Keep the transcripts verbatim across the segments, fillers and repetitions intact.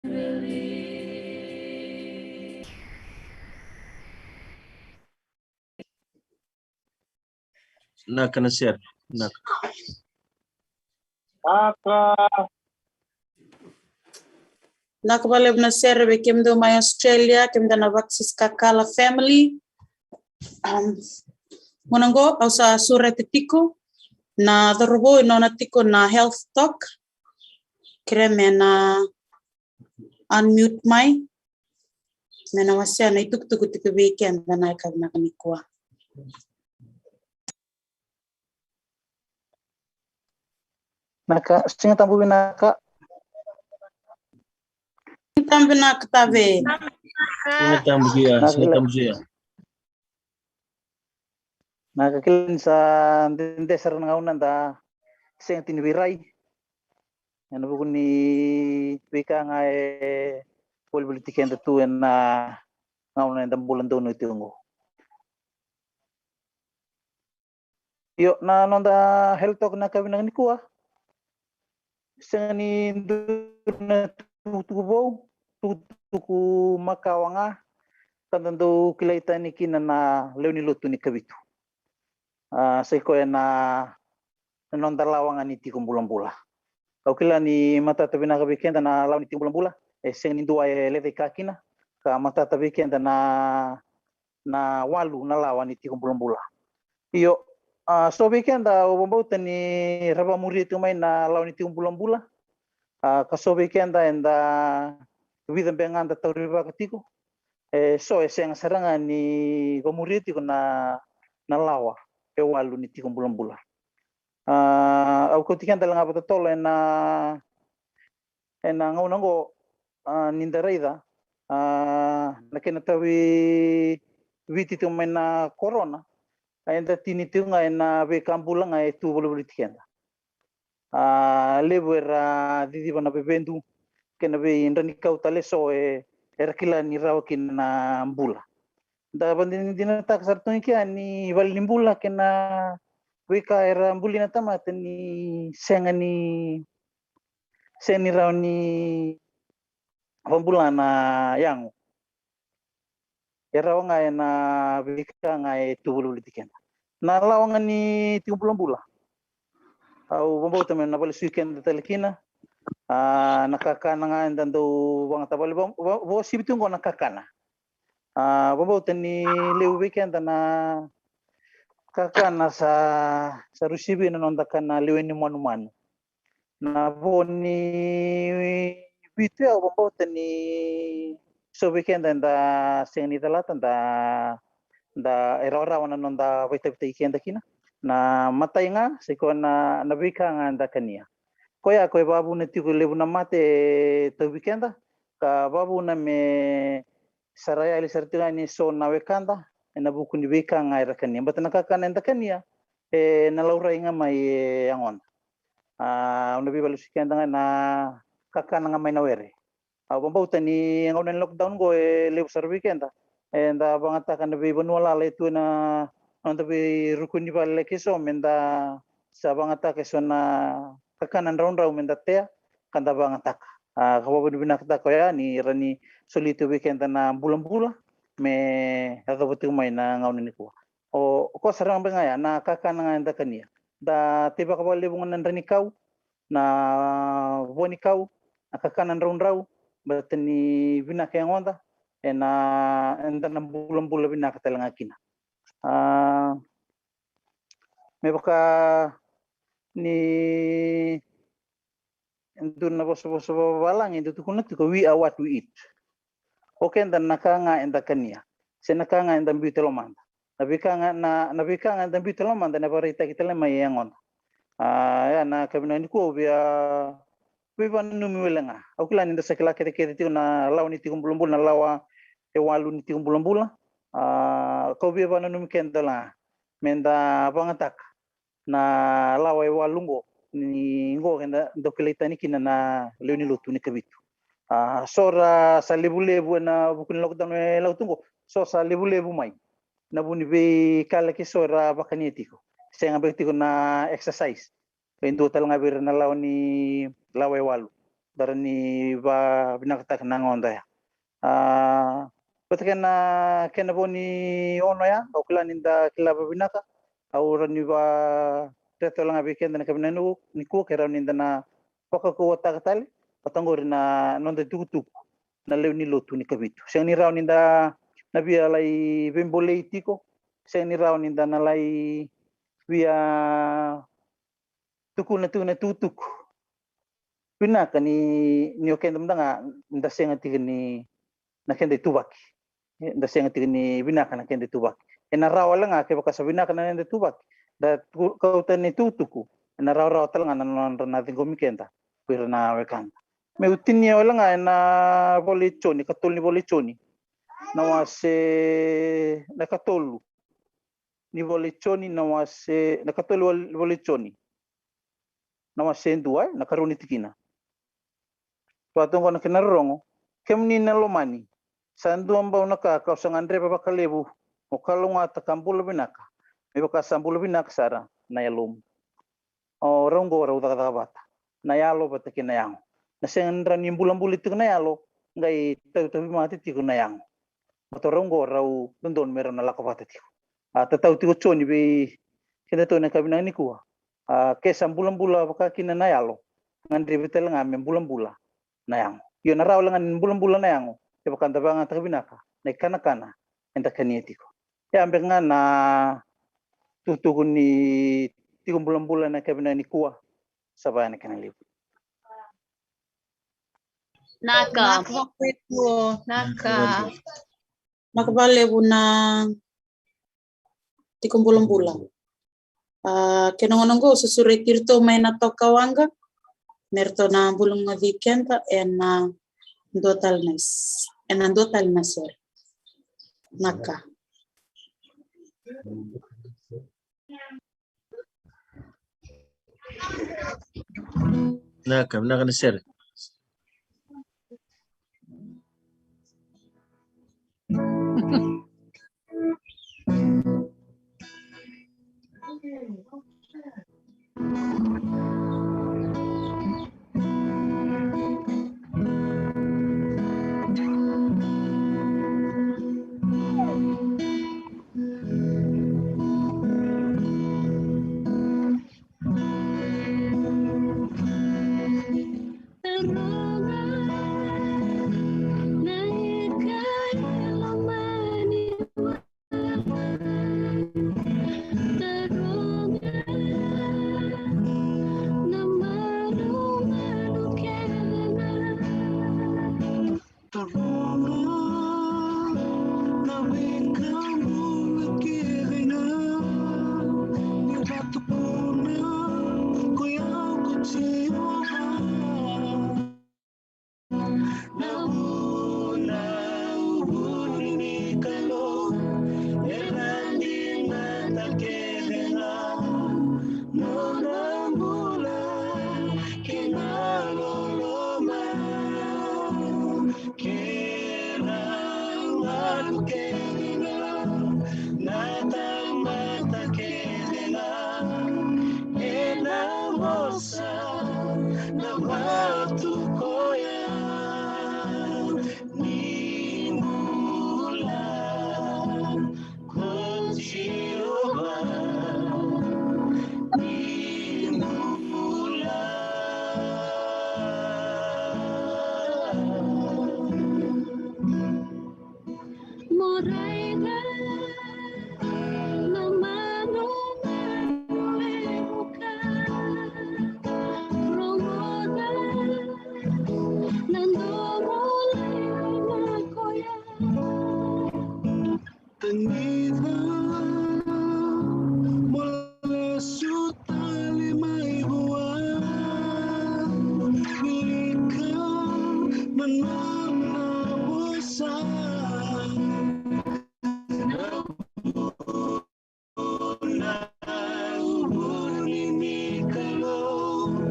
Naka na sere. Naka. Naka. Naka valevu na sere vei kemudou mai Australia, kemudou na Vaxis Kakala family. Um, gauna qo au sa sureta tiko na cauravou e nona tiko na health talk. Kere me na unmute mai me na wasea na itukutuku tiko vei keda na yakavi vinaka nikua. Naka, siga tabu vinaka. Siga tabu vinaka Tave. Siga tabu kia, siga tabu kia. Na ka kila ni sa dede sara na gauna da sega tini veirai ena vuku ni veika ga e volivoliti keda tu ena gauna eda bula donu tiko oqo. Io, na noda health talk na ka vinaka nikua. Sega ni dua na tukutuku vou, tukutuku makawa ga ka da dau kilai tani kina na lewe ni lotu ni Kavitu. A, sai koya na noda lawa ga ni tiko bulabula. Au kila ni matata vinaka vei keda na lawa ni tiko bulabula, e sega ni dua e lecaika kina, ka matata vei keda na na walu na lawa ni tiko bulabula. Io, a, so vei keda au vabauta ni ra vamuria tiko mai na lawa ni tiko bulabula. A, ka so vei keda eda vica beka ga da taurivaka tiko. E so e sega sara ga ni vamuria tiko na na lawa e walu ni tiko bulabula. A, au kauti keda lega vakatotolo ena ena gauna oqo, a, ni da raica, a, na kena tauvi Viti tiko mai na korona, a, eda tini tiko ga ena veika bula ga e tu volivoliti keda. A, levu era ciciva na vevedu kei na veidranikau tale so e era kila ni rawa kina na bula. Da vadinadinataka sara tu ga kina ni vale ni bula kei na veika era bulia na tamata ni sega ni sega ni rawa ni vabula na yago. E rawa ga ena veika ga e tu volivoliti keda. Na lawa ga ni tiko bulabula. Au vabauta me na vakalesui keda tale kina. A, na kakana ga eda dau vagatavale vakasivi tiko oqo na kakana. A, vabauta ni levu vei keda na kakana sa sa rusivi na noda kana lewe ni manumanu. Na vo ni Viti au vabauta ni so vei keda eda sega ni calata da da e rawarawa na noda vaitavitaki keda kina. Na matai ga sai koya na na veika ga eda kania. Koya koya e vavuna tiko levu na mate e tauvi keda ka vavuna me sa ra yali sara tiko yani so na wekada ena vuku ni veika ga era kania. Bata na kakana eda kania e na laurai ga mai e yagoda. A, au na veivakalesui keda ga na kakana ga mai na were. Au vabauta ni gauna ni lockdown oqo e levu sara vei keda eda vagataka na veivanua lala e tu ena noda veiruku ni vale ke so me da sa vagataka e so na kakana draudrau me da tea ka da vagataka. A, ka vavinavinakataka oya ni ra ni soli tu vei keda na bulabula me yacova tiko mai na gauna nikua. O koya sara ga bai ga ya na kakana ga eda kania. Da teivaka vakalevu ga na dranikau, na vo ni kau, na kakana draudrau, bata ni vinaka yagoda ena eda na bulabula vinaka tale ga kina. A, me vaka ni dua na vosavosa vavalagi e dau tukuna tiko, we are what we eat. O keda na ka ga eda kania se na ka ga eda biuta e lomada. Na veika ga na na veika ga eda biuta e lomada ena vakaraitaki tale mai e yagoda. A, ya na ka vinaka nikua au via veivakananumi wale ga. Au kila ni da sa kila kecekece tiko na lawa ni tiko bulabula, na lawa e walu ni tiko bulabula. A, kau via vakananumi keda wale ga me da vagataka na lawa e walu oqo ni oqo eda dau kilai tani kina na lewe ni lotu ni Kavitu. A, so ra sa levulevu ena vuku ni lockdown e lau tu oqo, so sa levulevu mai na vu ni veika laki so era vakania tiko. Sega beka tiko na exercise. E dua tale ga vei ira na lawa ni lawa e walu. da rawa ni vavinakataka na gauna ya. A, vata kei na kena vo ni ono ya, au kila ni da kila vavinaka. Au rawa ni vakareta wale ga vei keda na kavinaka nikua ke rawa ni da na vakaukauwataka tale vata qori na noda itukutuku na lewe ni lotu ni Kavitu. Sega ni rawa ni da na via lai veibolei tiko, sega ni rawa ni da na lai via tukuna tiko na itukutuku vinaka ni, ni o keda mada ga da sega tiko ni na keda ituvaki. E, da sega tiko ni vinaka na keda ituvaki. E na rawa wale ga kevaka sa vinaka na keda ituvaki, da tu-, kauta na itukutuku, e na rawarawa tale ga na nodra na ciqomi keda ko ira na wekada. Meu tinia wale ga e na ivola i Joni, katolu ni ivola i Joni, na wase, na katolu ni ivola i Joni, na wase, na katolu ni ivola i Joni, na wase dua, e, na karua ni tikina. Vaka tu oqo na kena rorogo: Kemuni na lomani, sa dua bau na ka ka'u sa gadreva vakalevu mo kalougata ka bula vinaka, me vaka sa bula vinaka sara na yalomu. O rau oqo rau cakacaka vata, na yalo vata kei na yago. Na sega ni rawa ni bulabula tiko na yalo, qai tautauvimate tiko na yago. Baleta o rau oqo rau dodonu me rau na lako vata tiko. A, tatau tiko o Joni vei kedatou na yakavi nikua. A, ke sa bulabula vaka kina na yalo, gadrevi tale ga me bulabula na yago. Io, na rawa wale ga ni bulabula na yago kevaka da vakayagataka vinaka na ikanakana eda kania tiko. Ia beka ga na tukutuku ni tiko bulabula na yakavi nikua. Sa vaya na kena levu. Naka. Naka vakalevu. Naka. Naka vakalevu na tiko bulabula. A, kena gauna oqo, au sa sureti iratou mai na toka waqa me ratou na bulagoci keda ena dua tale na s-, ena dua tale na sere. Naka. Naka, naka ni sere. Na vuna, vuni ni Kalou, era digata kece ga nodra bula kei na loloma. Kei na galu kece ga, na tamata kece ga, ena vosa na vatu koya. Ni bula ko Jiova, ni bula. Mo raica na manumanu e vuka, rogoca na domo levu na koya. Tagica mo lesu tale mai vua, wilika na nona vosa. Na vuni ni Kalou,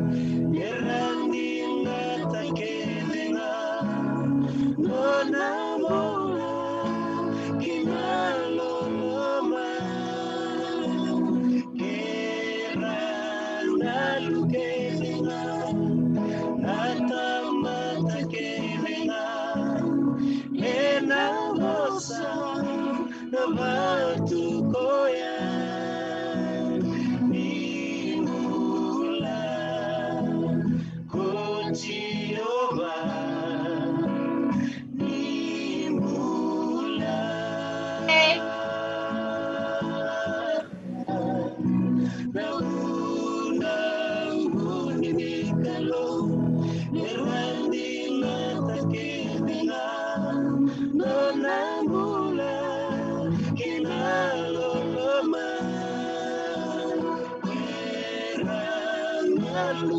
era digata kece ga nona bula kei na loloma. Kei na galu kece ga, na tamata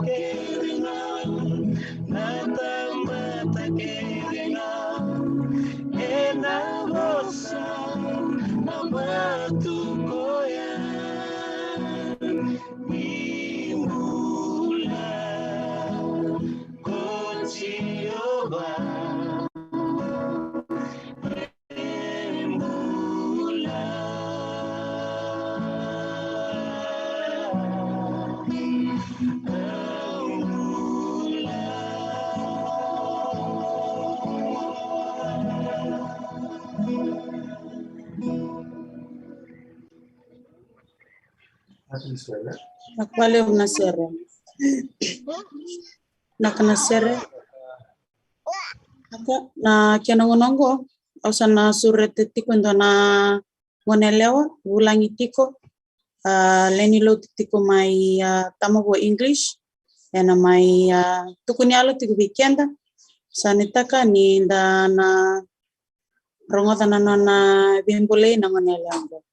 kece ga, na tamata kece ga, ena vosa na vatu koya. Ni bula ko Jiova. Vinaka vakalevu na sere. Vinaka na sere. Vinaka, na kena gauna oqo au sa na sureta tiko e dua na goneyalewa, vulagi tiko, a, lewe ni lotu tiko mai, a, Tamavua English. Ena mai, a, tukuni yalo tiko vei keda. Sa nuitaka ni da na rogoca na nona veibolei na goneyalewa oqo.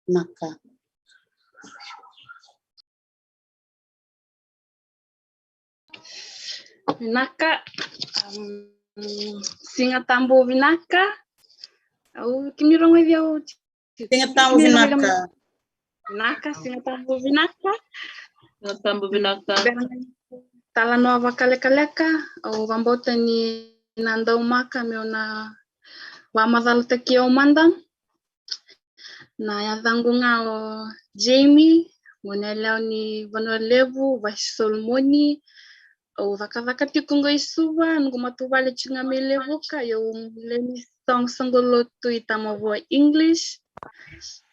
Vinaka. Vinaka. Am, Siga Tabu vinaka. Au, kemuni rogoci au. Siga Tabu vinaka. Vinaka, Siga Tabu vinaka. Siga Tabu vinaka. Bera ga ni talanoa vakalekaleka, au vakabauta ni na daumaka meu na vakamacalataki au mada. Na yacaqu ga o Jamie, goneyalewa ni Vanua Levu, Vaisi Solomoni. Au cakacaka tiko qo i Suva, noqu matavuvale tiko ga mai Levuka, ia au lewe ni soqosoqo lotu i Tamavua English.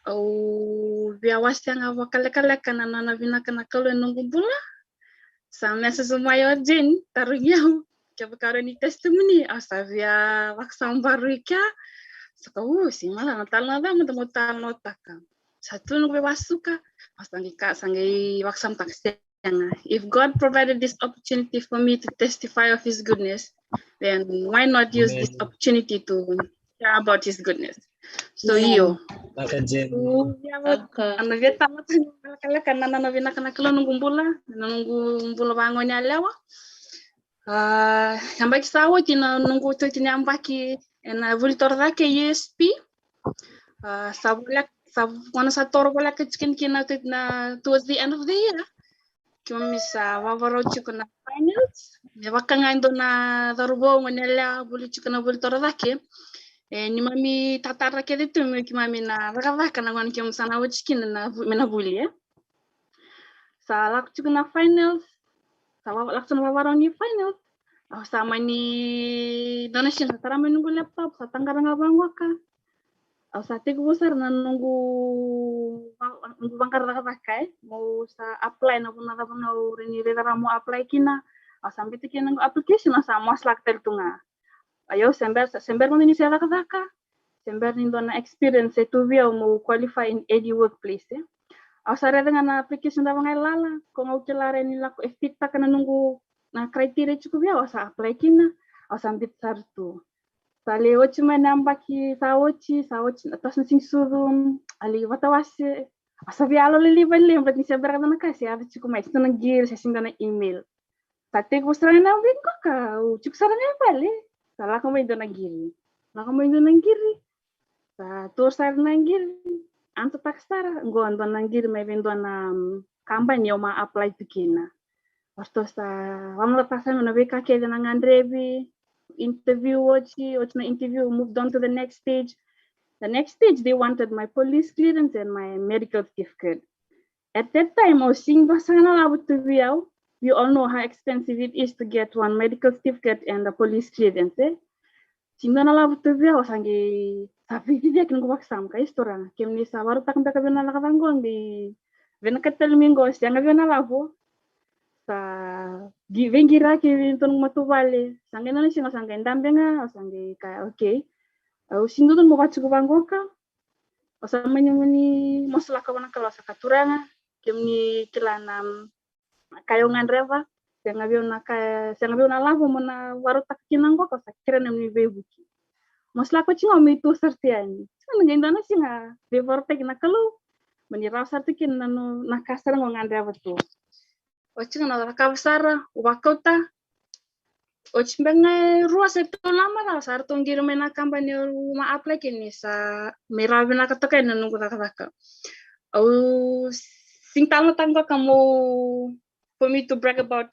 Au via wasea ga vakalekaleka na nona vinaka na Kalou ena noqu bula. Sa message mai o Jane, tarogi au kevaka au rawa ni testimony, au sa via vakasababarui kea. Sa kaya, u, sega, na talanoa cava mada mo talanoataka? Sa tu noqu veivakasuka, au sa qai ka, sa qai vakasamataka, sega. If God provided this opportunity for me to testify of his goodness, then why not use this opportunity to share about his goodness? So, io. Vinaka, Jane. Au via, au via talanoataka vakalekaleka na nona vinaka na Kalou ena noqu bula, na noqu bula vakagoneyalewa. A, yabaki sa oti na noqu itoito ni yabaki ena vuli torocake, U S P. A, sa voleka, sa gauna sa toro voleka tiko kina, kina na, towards the end of the year. Keimami sa vavarau tiko na finals. Me vaka ga e dua na cauravou goneyalewa vuli tiko na vuli torocake, e, neimami tatara kece tu me keimami na cakacaka na gauna keimami sa na oti kina na vu-, me na vuli, e. Sa lako tiko na finals, sa va-, lako tiko na vavarau ni finals. Au sa mani, dua na siga sa tara mai noqu laptop, sa taqara ga vaqo ka. Au sa tekivu sara na noqu va-, noqu vaqara cakacaka, e. Meu sa apply na vanua cava ga au rawa ni raica rawa meu apply kina. Au sa biuta kina noqu application, au sa masulaka tale tu ga. Ia au se bera, se bera mada ni se cakacaka, se bera ni dua na experience e tu vei au meu qualify in any workplace, e. Au sa raica ga na application cava ga e lala, ko ga au kila rawa ni lako e fit taka na noqu, na criteria tiko vei au, au sa apply kina, au sa biuta sara tu. Sa lai oti mai na yabaki sa oti, sa oti, na toso na Siga ni Sucu, au lai vatawase, au sa via yalo lelevu, baleta ni se bera na ka se yaco tiko mai, se dua na qiri, se dua na email. Sa tekivu sara ga na week qo ka au tiko sara ga e vale. Sa lako mai dua na qiri. Lako mai dua na qiri. Sa taura sara na qiri. Ansataka sara. Qo dua na qiri mai vei dua na, mm, kabani au ma apply tu kina. Au sa vakamacalataka sara mai na veika kece na gadrevi. Interview oti, oti na interview, moved on to the next stage. The next stage, they wanted my police clearance and my medical certificate. At that time, au sega ni dua sara ga na lavo tu vei au. We all know how expensive it is to get one medical certificate and a police clearance, e. Sega ni dua na lavo tu vei au, au sa qai sa veiciciyaki noqu vakasama ka, isa, turaga, kemuni sa vakarautaka beka vei au na cakacaka qo, qai vinakata tale mai qo, sega vei au na lavo. Sa qai veiqiraki vei dua noqu matavuvale. Sa qai dua na siga au sa qai dabe ga, au sa qai kaya, okay. Au sega ni dodonu meu vakatiko vaqo ka. Au sa mani, mani masulaka vua na Kalou, au sa kaya, turaga, kemuni kila na, mm, ka au gadreva, sega vei au na ka, sega vei au na lavo meu na vakarautaka kina qo ka, au sa kerea na nomuni veivuke. Masulaka oti ga au me tu sara tu yani. Sa na qai dua na siga veivakarautaki na Kalou, mani rawa sara tu kina na, na ka sara qo au gadreva tu. Oti ga na cakava sara, au vakauta. Oti beka ga e rua se tolu na macawa sa ratou qiri mai na kabani au mai apply kina, ni sa mai rawa vinaka toka yani na noqu cakacaka. Au sega tale na taqoka mo, for me to brag about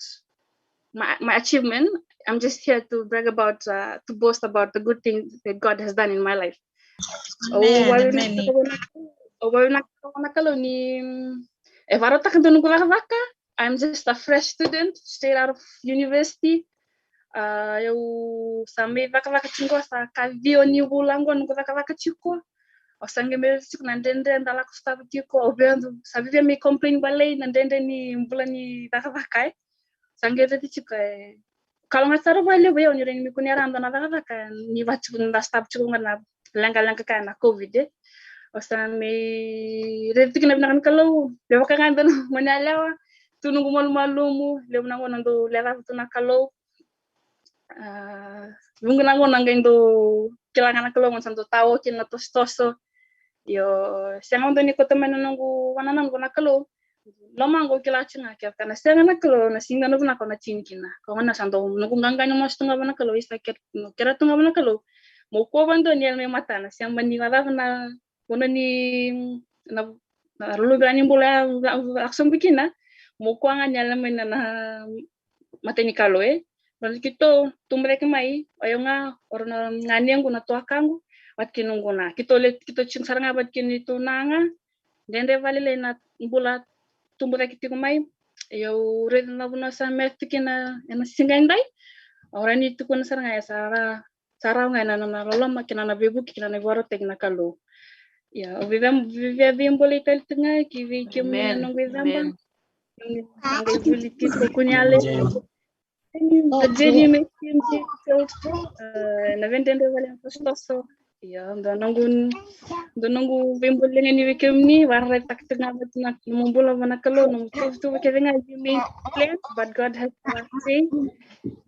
my, my achievement. I'm just here to brag about, uh, to boast about the good things that God has done in my life. Au vakavinavinaka vua na Kalou ni, mm, e vakarautaka dua noqu cakacaka. I'm just a fresh student, straight out of university. Uh, au sa mai cakacaka tiko qo, sa ka ciwa ni vula qo noqu cakacaka tiko. Au sa qai mai raica tiko na dredre da lako sotava tiko. Au via, sa via mai complain balei na dredre ni bula ni cakacaka, e. Sa qai raica tiko, e, kalougata sara vakalevu vei au ni rawa ni mai kunea rawa dua na cakacaka ni vaka tiko da sotava tiko qo na leqaleqa kaya na COVID, e. Au sa mai raica tiko na vinaka ni Kalou. Me vaka ga dua na gone yalewa, tu noqu malumalumu, levu na gauna dau lecava tu na Kalou. Ah, vuqa na gauna qai dau kila ga na Kalou, gauna sa dau tao kina na tosotoso. Io, sega mada ni kauta mai na noqu vakanananu vua na Kalou. Lomaqu au kila tiko ga kevaka na sega na Kalou, na sega na vinaka au na tini kina. Ka gauna sa dau noqu qaqa ni masu tu ga vua na Kalou, isa ke, kerea tu ga vua na Kalou. Mo kua vadua ni yala mai matana, sega mada ni cava na gauna ni na, na lulu vila ni bula ya, ya, ya sobu kina. Mo kua ga ni yala mai na, na mata ni Kalou, e. Baleta keitou tubu cake mai, o yau ga, o rau na ganequ, na tuakaqu, vata kei noqu na. Keitou le, keitou tiko sara ga vata kei neitou na ga. Dredre vakalailai na bula tubu cake tiko mai. Io, au raica na vanua sa mai tu kina ena siga edai. Au rawa ni tukuna sara ga e sa ra, sa rawa ga ena nona loloma kei na nona veivuke kei na nona ivakarautaki na Kalou. Ia, au via, via, via veibolei tale tu ga ki vei kemuni na noqu icaba. Amen. Na qai vuli tiko kuniale. Amen. Na Jenny me kemuni, e, na veidredre vale na tosotoso. Ia, dua noqu, dua noqu veibolei ga ni vei kemuni, vakaraitaka tu ga vata na nomu bula vua na Kalou, nomu tuvatuva kece ga you may plan, but God has the last say.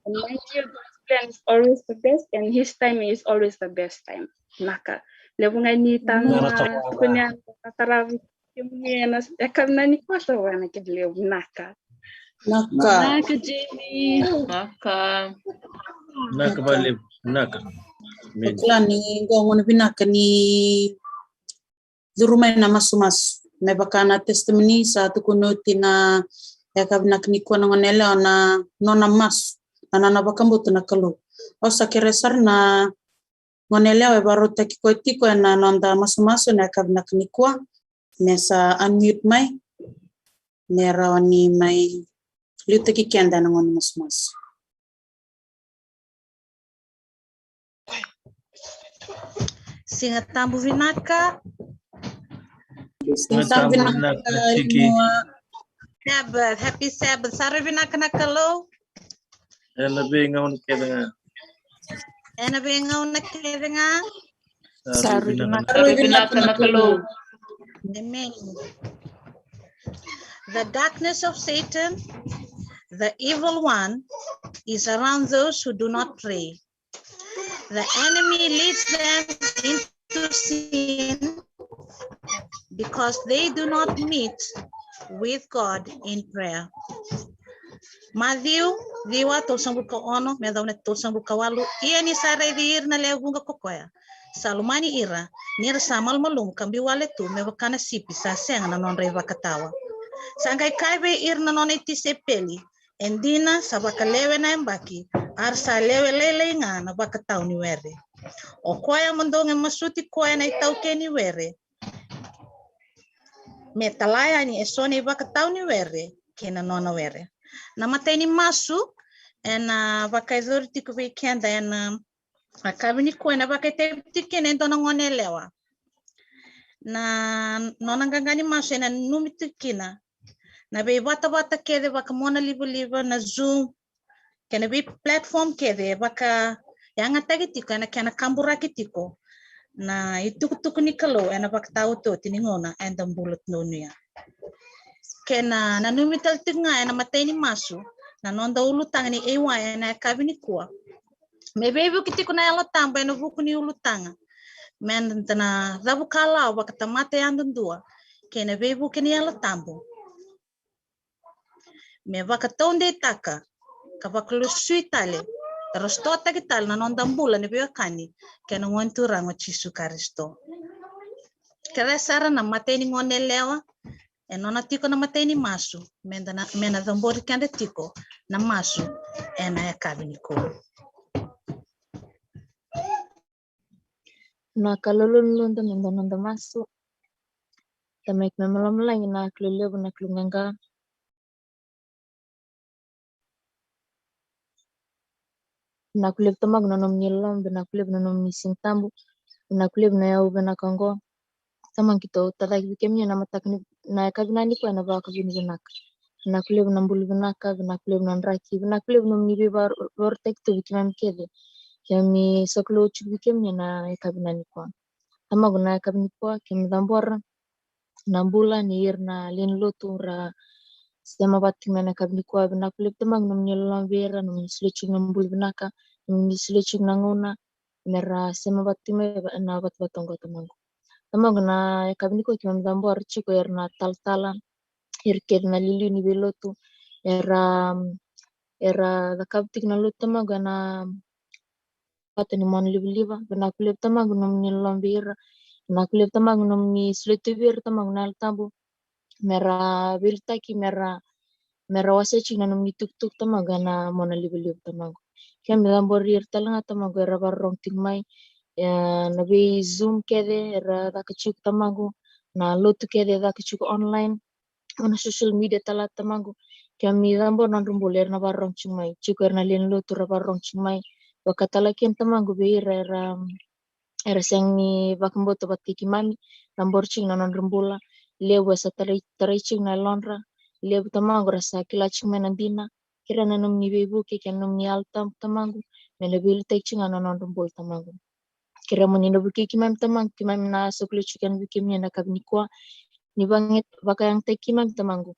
And mind you, God's plan is always the best, and His timing is always the best time. Vinaka. Levu ga ni taro na tukuni, a taravi kemuni ena yakavi nikua, sa vinaka kece, levu vinaka. Vinaka. Vinaka, Jenny. Vinaka. Vinaka vakalevu, vinaka. Amen. Au kila ni qo gauna vinaka ni curu mai na masumasu. Me vaka na testimony sa tukuni oti na yakavi vinaka nikua na gone yalewa, na nona masu, na nona vakabauta na Kalou. Au sa kerea sara na gone yalewa e vakarautaki koya tiko ena noda masumasu ena yakavi vinaka nikua, me sa unmute mai, me rawa ni mai liutaki keda ena gauna ni masumasu. Siga Tabu vinaka. Siga Tabu vinaka, Tiki. Sabbath, happy Sabbath. Sa rui vinaka na Kalou ena veigauna kece ga. Ena veigauna kece ga. Sa rui vinaka. Sa rui vinaka na Kalou. Amen. The darkness of Satan, the evil one, is around those who do not pray. The enemy leads them into sin because they do not meet with God in prayer. Maciu ciwa, tolusagavulu ka ono me yacova na tolusagavulu ka walu. Ia ni sa raici ira na lewe vuqa ko koya, sa lomani ira, ni ra sa malumalumu ka biu wale tu me vaka na sipi sa sega na nodra ivakatawa. Sa qai kaya vei ira na nona itisaipeli, e dina sa vakalewe na yabaki, a ra sa lewe lailai ga na vakatau ni were. O koya mo dou qai masuti koya na itaukei ni were, me tala yani eso na ivakatau ni were kei na nona were. Na imatai ni masu ena vakayacori tiko vei keda ena yakavi nikua, ena vakaitavi tiko kina e dua na gone yalewa. Na nona qaqa ni masu ena nanumi tiko kina na veivatavata kece vakamonalivaliva, na Zoom, kei na veiplatform kece e vakayagataki tiko ena kena kaburaki tiko na itukutuku ni Kalou ena vakataotioti ni gauna eda bula donuya. Kei na nanumi tale tiko ga ena imatai ni masu na noda ulutaga ni A Y ena yakavi nikua, me veivuke tiko na Yalo Tabu ena vuku ni ulutaga, meda na cavuka lawa vakatamata yadudua kei na veivuke ni Yalo Tabu. me vakataudeitaka ka vakalesui tale, ka restore-taki tale na noda bula na veiwekani kei na Gone Turaga o Jisu Karisito. Kerea sara na imatai ni goneyalewa e nona tiko na imatai ni masu me na, me na cabori keda tiko na masu ena yakavi nikua. Na Kalou lomani, da na noda masu. Tamai keimami lomalagi, na Kalou levu, na Kalou qaqa. Vinaka levu Tamaqu na nomuni loloma, vinaka levu na nomuni siga tabu, vinaka levu na yakavi vinaka oqo. Tamaqu, keitou tacake vei kemuni na mataka ni, na yakavi nikua ena vakavinavinaka. Vinaka levu na bula vinaka, vinaka levu na draki, vinaka levu na nomuni veivakarautaki tu vei keimami kece. Keimami sokalou tiko vei kemuni na yakavi nikua. Tamaqu, na yakavi nikua keimami cabora na bula ni ira na lewe ni lotu ra sema vata tiko mai ena yakavi nikua. Vinaka levu Tamaqu na nomuni loloma vei ira, na nomuni solia tiko na bula vinaka, na nomuni solia tiko na gauna me ra sema vata tiko mai ena vatavata oqo Tamaqu. Tamaqu, na yakavi nikua keimami cabora tiko ira na talatala, ira kece na iliuliu ni veilotu era, era cakava tiko na lotu Tamaqu ena vata ni mona livaliva. Vinaka levu Tamaqu na nomuni loloma vei ira. Vinaka levu Tamaqu na nomuni solia tu vei ira Tamaqu na Yalo Tabu me ra veiliutaki, me ra, me ra wasea tiko na nomuni tukutuku Tamaqu ena mona livaliva Tamaqu. Keimami cabori ira tale ga Tamaqu era vakarorogo tiko mai ena vei Zoom kece era caka tiko Tamaqu, na lotu kece e caka tiko online, o na social media tale Tamaqu. Keimami cabora na nodra bula era na vakarorogo tiko mai, tiko era na lewe ni lotu ra vakarorogo tiko mai. Vaka tale kina Tamaqu vei ira era, era sega ni vakabauta vata kei keimami, ra cabora tiko na nodra bula. Levu e sa tarai, tarai tiko na yalodra. Levu Tamaqu ra sa kila tiko mai na dina. Kerea na nomuni veivuke kei na nomuni Yalo Tabu Tamaqu me na veiliutaki tiko ga na nodra bula Tamaqu. Kerea mo ni na vukei keimami Tamaqu, keimami na sokalou tiko yani vei kemuni ena yakavi nikua. Ni vaka, vakayagataki keimami Tamaqu.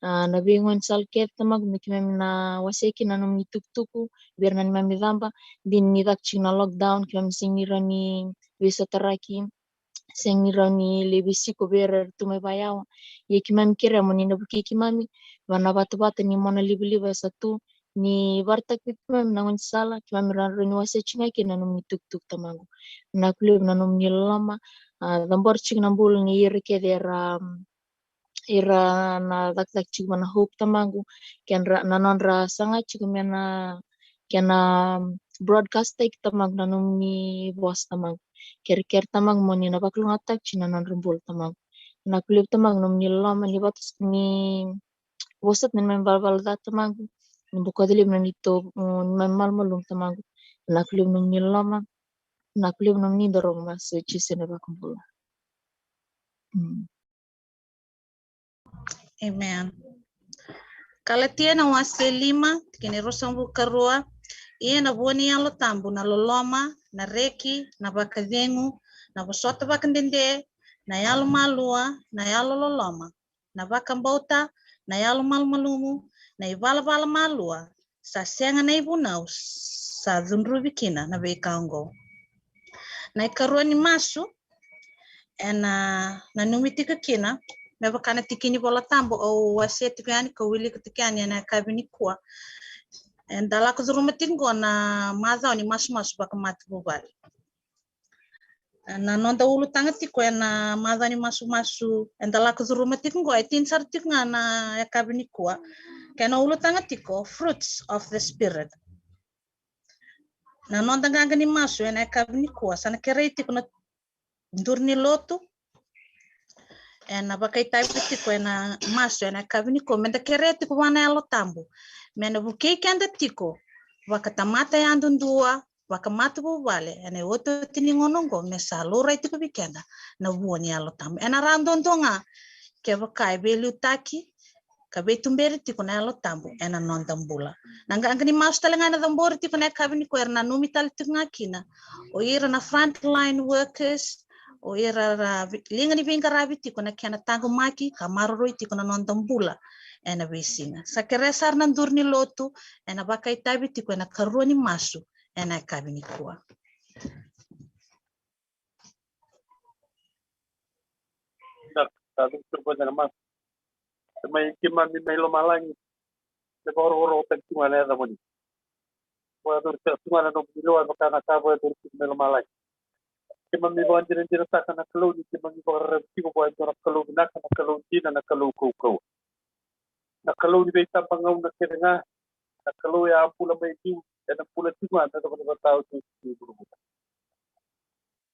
A, na veigaunisala kece Tamaqu me keimami na wasea kina na nomuni tukutuku vei ira na neimami icaba. Dina ni caka tiko na lockdown, keimami sega ni rawa ni veisotaraki, sega ni rawa ni lai veisiko vei ira era tu mai vakayawa. Ia keimami kerea mo ni na vukei keimami vaka na vatavata ni mona livaliva e sa tu, ni vakaraitaka vei keimami na gaunisala keimami rawa ni wasea tiko ga kina na nomuni tukutuku Tamaqu. Vinaka levu na nomuni loloma. A, cabora tiko na bula ni ira kece era, ira na cakacaka tiko vua na Hope Tamaqu, kei na, na nodra saga tiko me na, kena broadcast-taki Tamaqu na nomuni vosa Tamaqu. Kerekere Tamaqu mo ni na vakalougatataka tiko na nodra bula Tamaqu. Vinaka levu Tamaqu na nomuni loloma, ni vata, ni vosota na neimami valavala ca Tamaqu, ni bokoca levu na neitou, mm, neimami malumalumu Tamaqu. Vinaka levu na nomuni loloma, vinaka levu na nomuni dau rogo masu, Jisu na iVakabula. Mm. Amen. Kalatia na wase lima, tikina e ruasagavulu ka rua. Ia na vua ni Yalo Tabu na loloma, na reki, na vakacegu, na vosota vakadede, na yalomalua, na yalololoma, na vakabauta, na yalomalumalumu, na ivalavala malua, sa sega na ivunau, sa cudruvi kina na veika oqo. Na ikarua ni masu ena nanumi tiko kina, me vaka na tikini Vola Tabu au wasea tiko yani, kau wilika tiko yani ena yakavi nikua. Eda lako curuma tiko qo na macawa ni masumasu vakamatavuvale. Na noda ulutaga tiko ena macawa ni masumasu eda lako curuma tiko qo, e tini sara tiko ga na yakavi nikua. Kena ulutaga tiko, fruits of the Spirit. Na noda qaqa ni masu ena yakavi nikua, sa na kerei tiko na duru ni lotu. Ena vakaitavi tiko ena masu ena yakavi nikua, meda kerea tiko vua na Yalo Tabu me na vukei keda tiko vakatamata yadudua, vakamatavuvale ena iotioti ni gauna oqo, me sa laurai tiko vei keda na vua ni Yalo Tabu. Ena rawa duadua ga kevaka e veiliutaki ka veituberi tiko na Yalo Tabu ena noda bula. Na qaqa ni masu tale ga ena cabori tiko ena yakavi nikua, era nanumi tale tiko ga kina o ira na frontline workers, o ira ra vi-, liga ni veiqaravi tiko na kena taqomaki ka maroroi tiko na noda bula ena veisiga. Sa kerea sara na duru ni lotu ena vakaitavi tiko ena ikarua ni masu ena yakavi nikua. Tamai keimami mai lomalagi, me vakarokorokotaki tu ga na yacamuni. Vakayacori saka tu ga na nomuni lewa me vaka na ka vakayacori tiko mai lomalagi. Keimami vakadinadinataka na Kalou ni keimami vakararavi tiko vua e dua na Kalou vinaka, na Kalou dina, na Kalou kaukauwa. Na Kalou ni veitabagauna kece ga, na Kalou e a bula mai liu, ena bula tiko ga me vaka na ivakataotioti ni vuravura.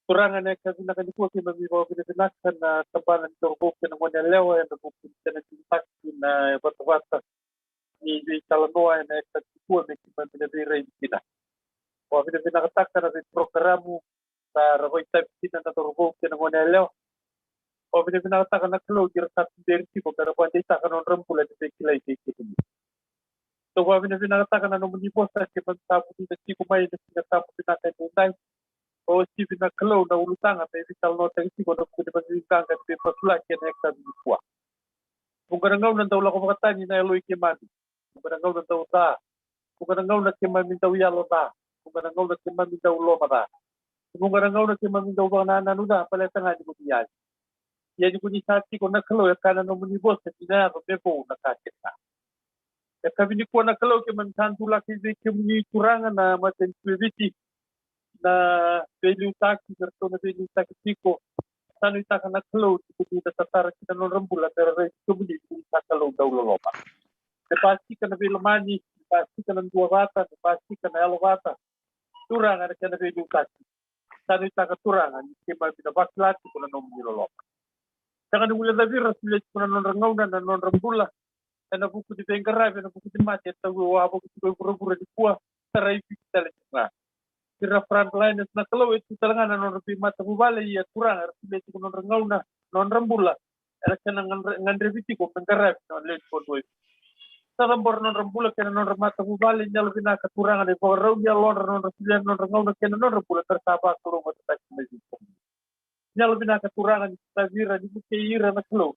Turaga, ena yakavi vinaka nikua keimami vakavinavinaka na tabana ni cauravou kei na gone yalewa ena vuku ni kena digitaki na vatavata ni veitalanoa ena yakavi nikua me keimami na veiraici kina. Vakavinavinakataka na veiporokaramu sa ra vakaitavi kina na cauravou kei na gone yalewa. Vakavinavinakataka na Kalou ni ra sa tuberi tiko me ra vakadeitaka na nodra bula ni veikilai kei kemuni. Sa vakavinavinakataka na nomuni vosa keimami sa vulica tiko mai na Siga Tabu vinaka edaidai. Vakauasivi na Kalou na ulutaga me veitalanoataki tiko ena vuku ni vakaqiqaqa ni veimasulaki ena yakavi nikua. Vuqa na gauna dau lako vakatani na yalo i keimami. Vuqa na gauna dau ca. Vuqa na gauna keimami dau yalo ca. Vuqa na gauna keimami dau loma ca. Vuqa na gauna keimami dau vakanananu ca baleta ga ni ko ni yali. Ia ni ko ni sa tiko na Kalou, e kaya na nomuni vosa ni na yaco me vou na ka kece ga. Yakavi nikua na Kalou, keimami sa dulaka vei kemuni Turaga na matanitu e Viti, na veiliutaki, na ratou na veiliutaki tiko. Sa nuitaka na Kalou ni ko ni na tatara kina na nodra bula me ra raici kemuni ni ko ni sa Kalou dau loloma. Me basika na veilomani, me basika na duavata, me basika na yalovata. Turaga, ena kena veiliutaki. Sa nuitaka Turaga ni keimami na vakila tiko na nomuni loloma. Sega ni guilecavi ira, solia tiko na nodra gauna, na nodra bula ena vuku ni veiqaravi, ena vuku ni mate e tauvi wavoki tiko e vuravura nikua. Tarai Viti tale tiko ga. Ira na frontliners na Kalou, e tu tale ga na nodra veimatavuvale, ia Turaga era solia tiko na nodra gauna, na nodra bula ena kena gadre-, gadrevi tiko me qaravi na lewe ni vanua. Sa cabora na nodra bula kei na nodra matavuvale. Ni yalovinaka Turaga na ivakarau ni yalodra, na nodra solia na nodra gauna kei na nodra bula me ra sa vakalougatataki mai vei kemuni. Ni yalovinaka Turaga ni sotavi ira, ni vukei ira na Kalou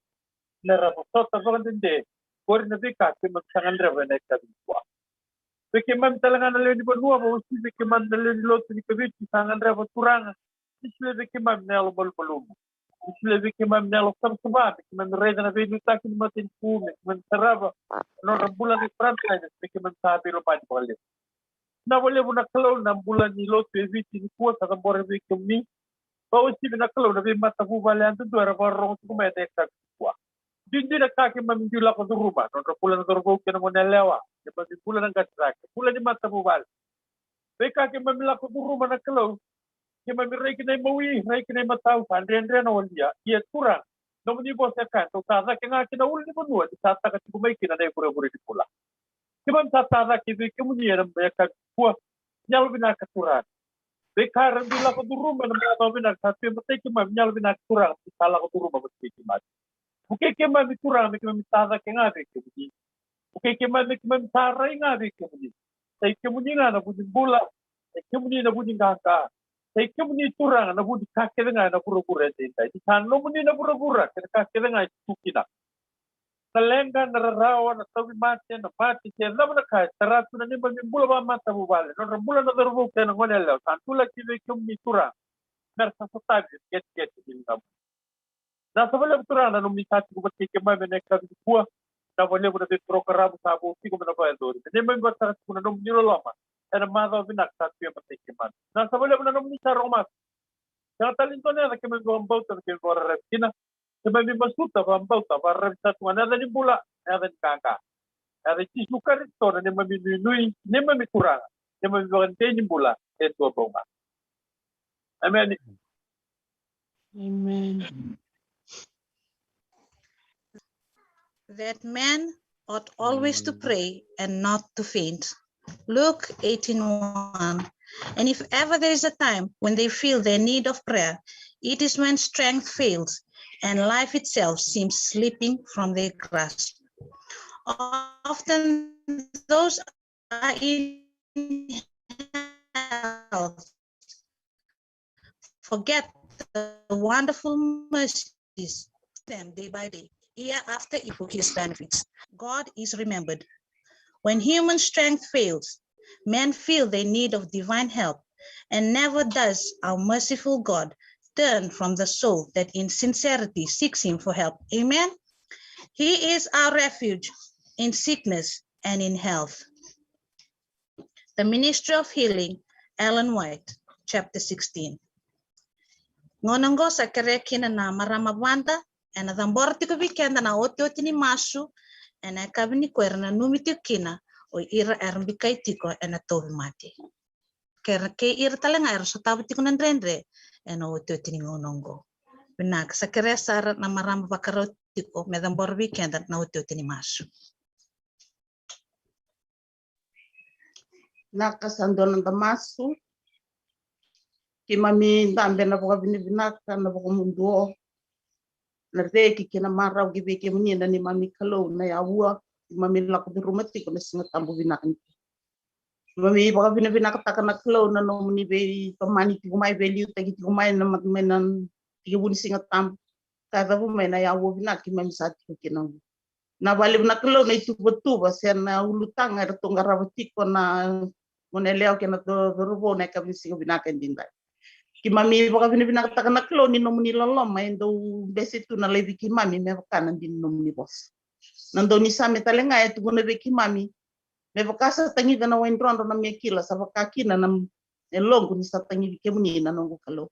me ra vosota vakadede, qori na veika keimami sa gadreva ena yakavi nikua. Vei keimami tale ga na lewe ni vanua, vakauasivi vei keimami na lewe ni lotu ni Kaviti sa gadreva Turaga ni solia vei keimami na yalo malumalumu. Ni solia vei keimami na yalo savasava me keimami raica na veiliutaki ni matanitu, me keimami sarava na nodra bula na frontliners, me keimami sa veilomani vakalevu. Vinaka vakalevu na Kalou na bula ni lotu e Viti nikua sa cabora vei kemuni. Vakauasivi na Kalou na veimatavuvale yadudua era vakarorogo tiko mai ena yakavi nikua. Duidui na ka keimami dui lako curuma, nodra bula na cauravou kei na gone yalewa, keimami bula na qatiraki, bula ni matavuvale. Veika keimami lako curuma na Kalou, keimami rai ki na imawi, rai ki na imatau, sa dredre na walia. Ia Turaga, nomuni vosa e kaya, dou sa cake ga ki na ulunivanua ni sa taka tiko mai kina na ivurevure ni bula. Keimami sa tacake vei kemuni ena yakavi nikua. Ni yalovinaka Turaga. Veika era dui lako curuma ena macawa vinaka sa tu e matai keimami, ni yalovinaka Turaga, ni sa lako curuma vata kei keimami. Vukei keimami Turaga me keimami tacake ga vei kemuni. Vukei keimami me keimami sa rai ga vei kemuni. Sa i kemuni ga na vu ni bula, sa i kemuni na vu ni qaqa, sa i kemuni Turaga na vu ni ka kece ga ena vuravura edaidai. Ni sa nomuni na vuravura kei na ka kece ga e tu kina. Na leqa, na rarawa, na tauvimate, na mate, se cava na ka e tara tu na neimami bula vakamatavuvale, nodra bula na cauravou kei na gone yalewa, sa dulaki vei kemuni Turaga me ra sa sotavi na qeteqete ni ligamuni. Vinaka vakalevu Turaga na nomuni sa tiko vata kei keimami ena yakavi nikua. Vinaka vakalevu na veiporokaramu sa vo tiko me na vakayacori, me neimami vakataka tiko na nomuni loloma ena macawa vinaka sa tu e matai keimami. Vinaka vakalevu na nomuni sa rogo masu. Sega tale ni dua na yaca keimami vakabauta, keimami vakararavi kina. Keimami masuta vakabauta, vakararavi sara tu ga na yaca ni bula, na yaca ni qaqa, na yaca i Jisu Karisito, na neimami nuinui, neimami Turaga, neimami vakadei ni bula e dua bau ga. Emeni. Amen. That man ought always to pray and not to faint. Luke eighteen one. And if ever there is a time when they feel their need of prayer, it is when strength fails and life itself seems slipping from their grasp. Often those are in health forget the wonderful mercies them day by day, year after year, for his benefits. God is remembered. When human strength fails, men feel their need of divine help, and never does our merciful God turn from the soul that in sincerity seeks him for help. Amen. He is our refuge in sickness and in health. The Ministry of Healing, Ellen White, chapter sixteen. Gauna oqo sa kerea kina na marama vada, ena cabora tiko vei keda na otioti ni masu, ena yakavi nikua era nanumi tiko kina o ira era bikai tiko ena tauvimate. Kei ra, kei ira tale ga era sotava tiko na dredre ena otioti ni gauna oqo. Vinaka, sa kerea sara na marama vakarau tiko me cabora vei keda na otioti ni masu. Vinaka, sa dua na noda masu. Keimami dabe ena vakavinavinaka, na vakamuduo, na reki kei na marau ki vei kemuni na neimami Kalou na Yaua. Keimami lako curuma tiko na Siga Tabu vinaka nikua. Keimami vakavinavinakataka na Kalou na nomuni veitomani tiko mai, veiliutaki tiko mai na mat-, mai na tekivu ni Siga Tabu ka yaco mai na Yaua vinaka keimami sa tiko kina oqo. Na vakalevu na Kalou na ituvatuva se na ulutaga eratou qarava tiko na gone yalewa kei na co-, cauravou na yakavi ni siga vinaka edaidai. Keimami vakavinavinakataka na Kalou ni nomuni loloma e dau bese tu na laivi keimami me vaka na dina ni nomuni vosa. Na Daunisame tale ga e tukuna vei keimami, me vaka sa tagica na wai drodro na me kila, sa vaka kina na yaloqu ni sa tagici kemuni na noqu Kalou.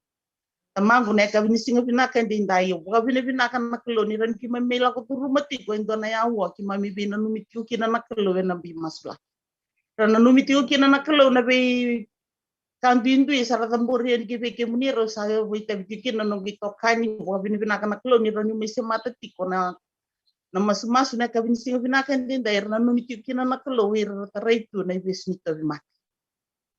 Tamaqu, na yakavi ni siga vinaka edaidai, au vakavinavinaka na Kalou ni rawa ni keimami lako curuma tiko e dua na Yaua keimami veinanumi tiko kina na Kalou ena veimasulaki. Ra nanumi tiko kina na Kalou na veika duidui sa ra cabori yani ki vei kemuni, rau sa vakaitavi tiko kina na noqu itokani. Vakavinavinaka na Kalou ni rawa ni mai semata tiko na, na masumasu na yakavi ni siga vinaka edaidai, era nanumi tiko kina na Kalou ira ra tarai tu na ivesu ni tauvimate.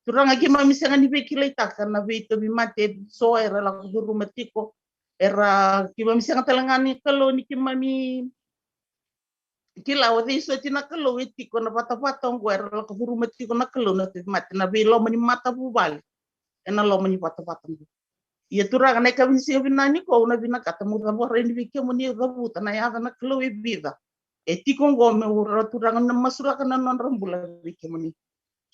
Turaga, keimami sega ni veikilaitaka na veitauvimate eso era lako curuma tiko. Era, keimami sega tale ga ni Kalou ni keimami kila o cei soti na Kalou e tiko na vatavata oqo era lako curuma tiko na Kalou na tauvimate, na veiloma ni matavuvale ena loma ni vatavata oqo. Ia Turaga, na yakavi ni siga vinaka nikua au na vinakata mo cavuta yani vei kemuni, au cavuta na yaca na Kalou e vica e tiko oqo meu rawa, Turaga, na masulaka na nodra bula vei kemuni.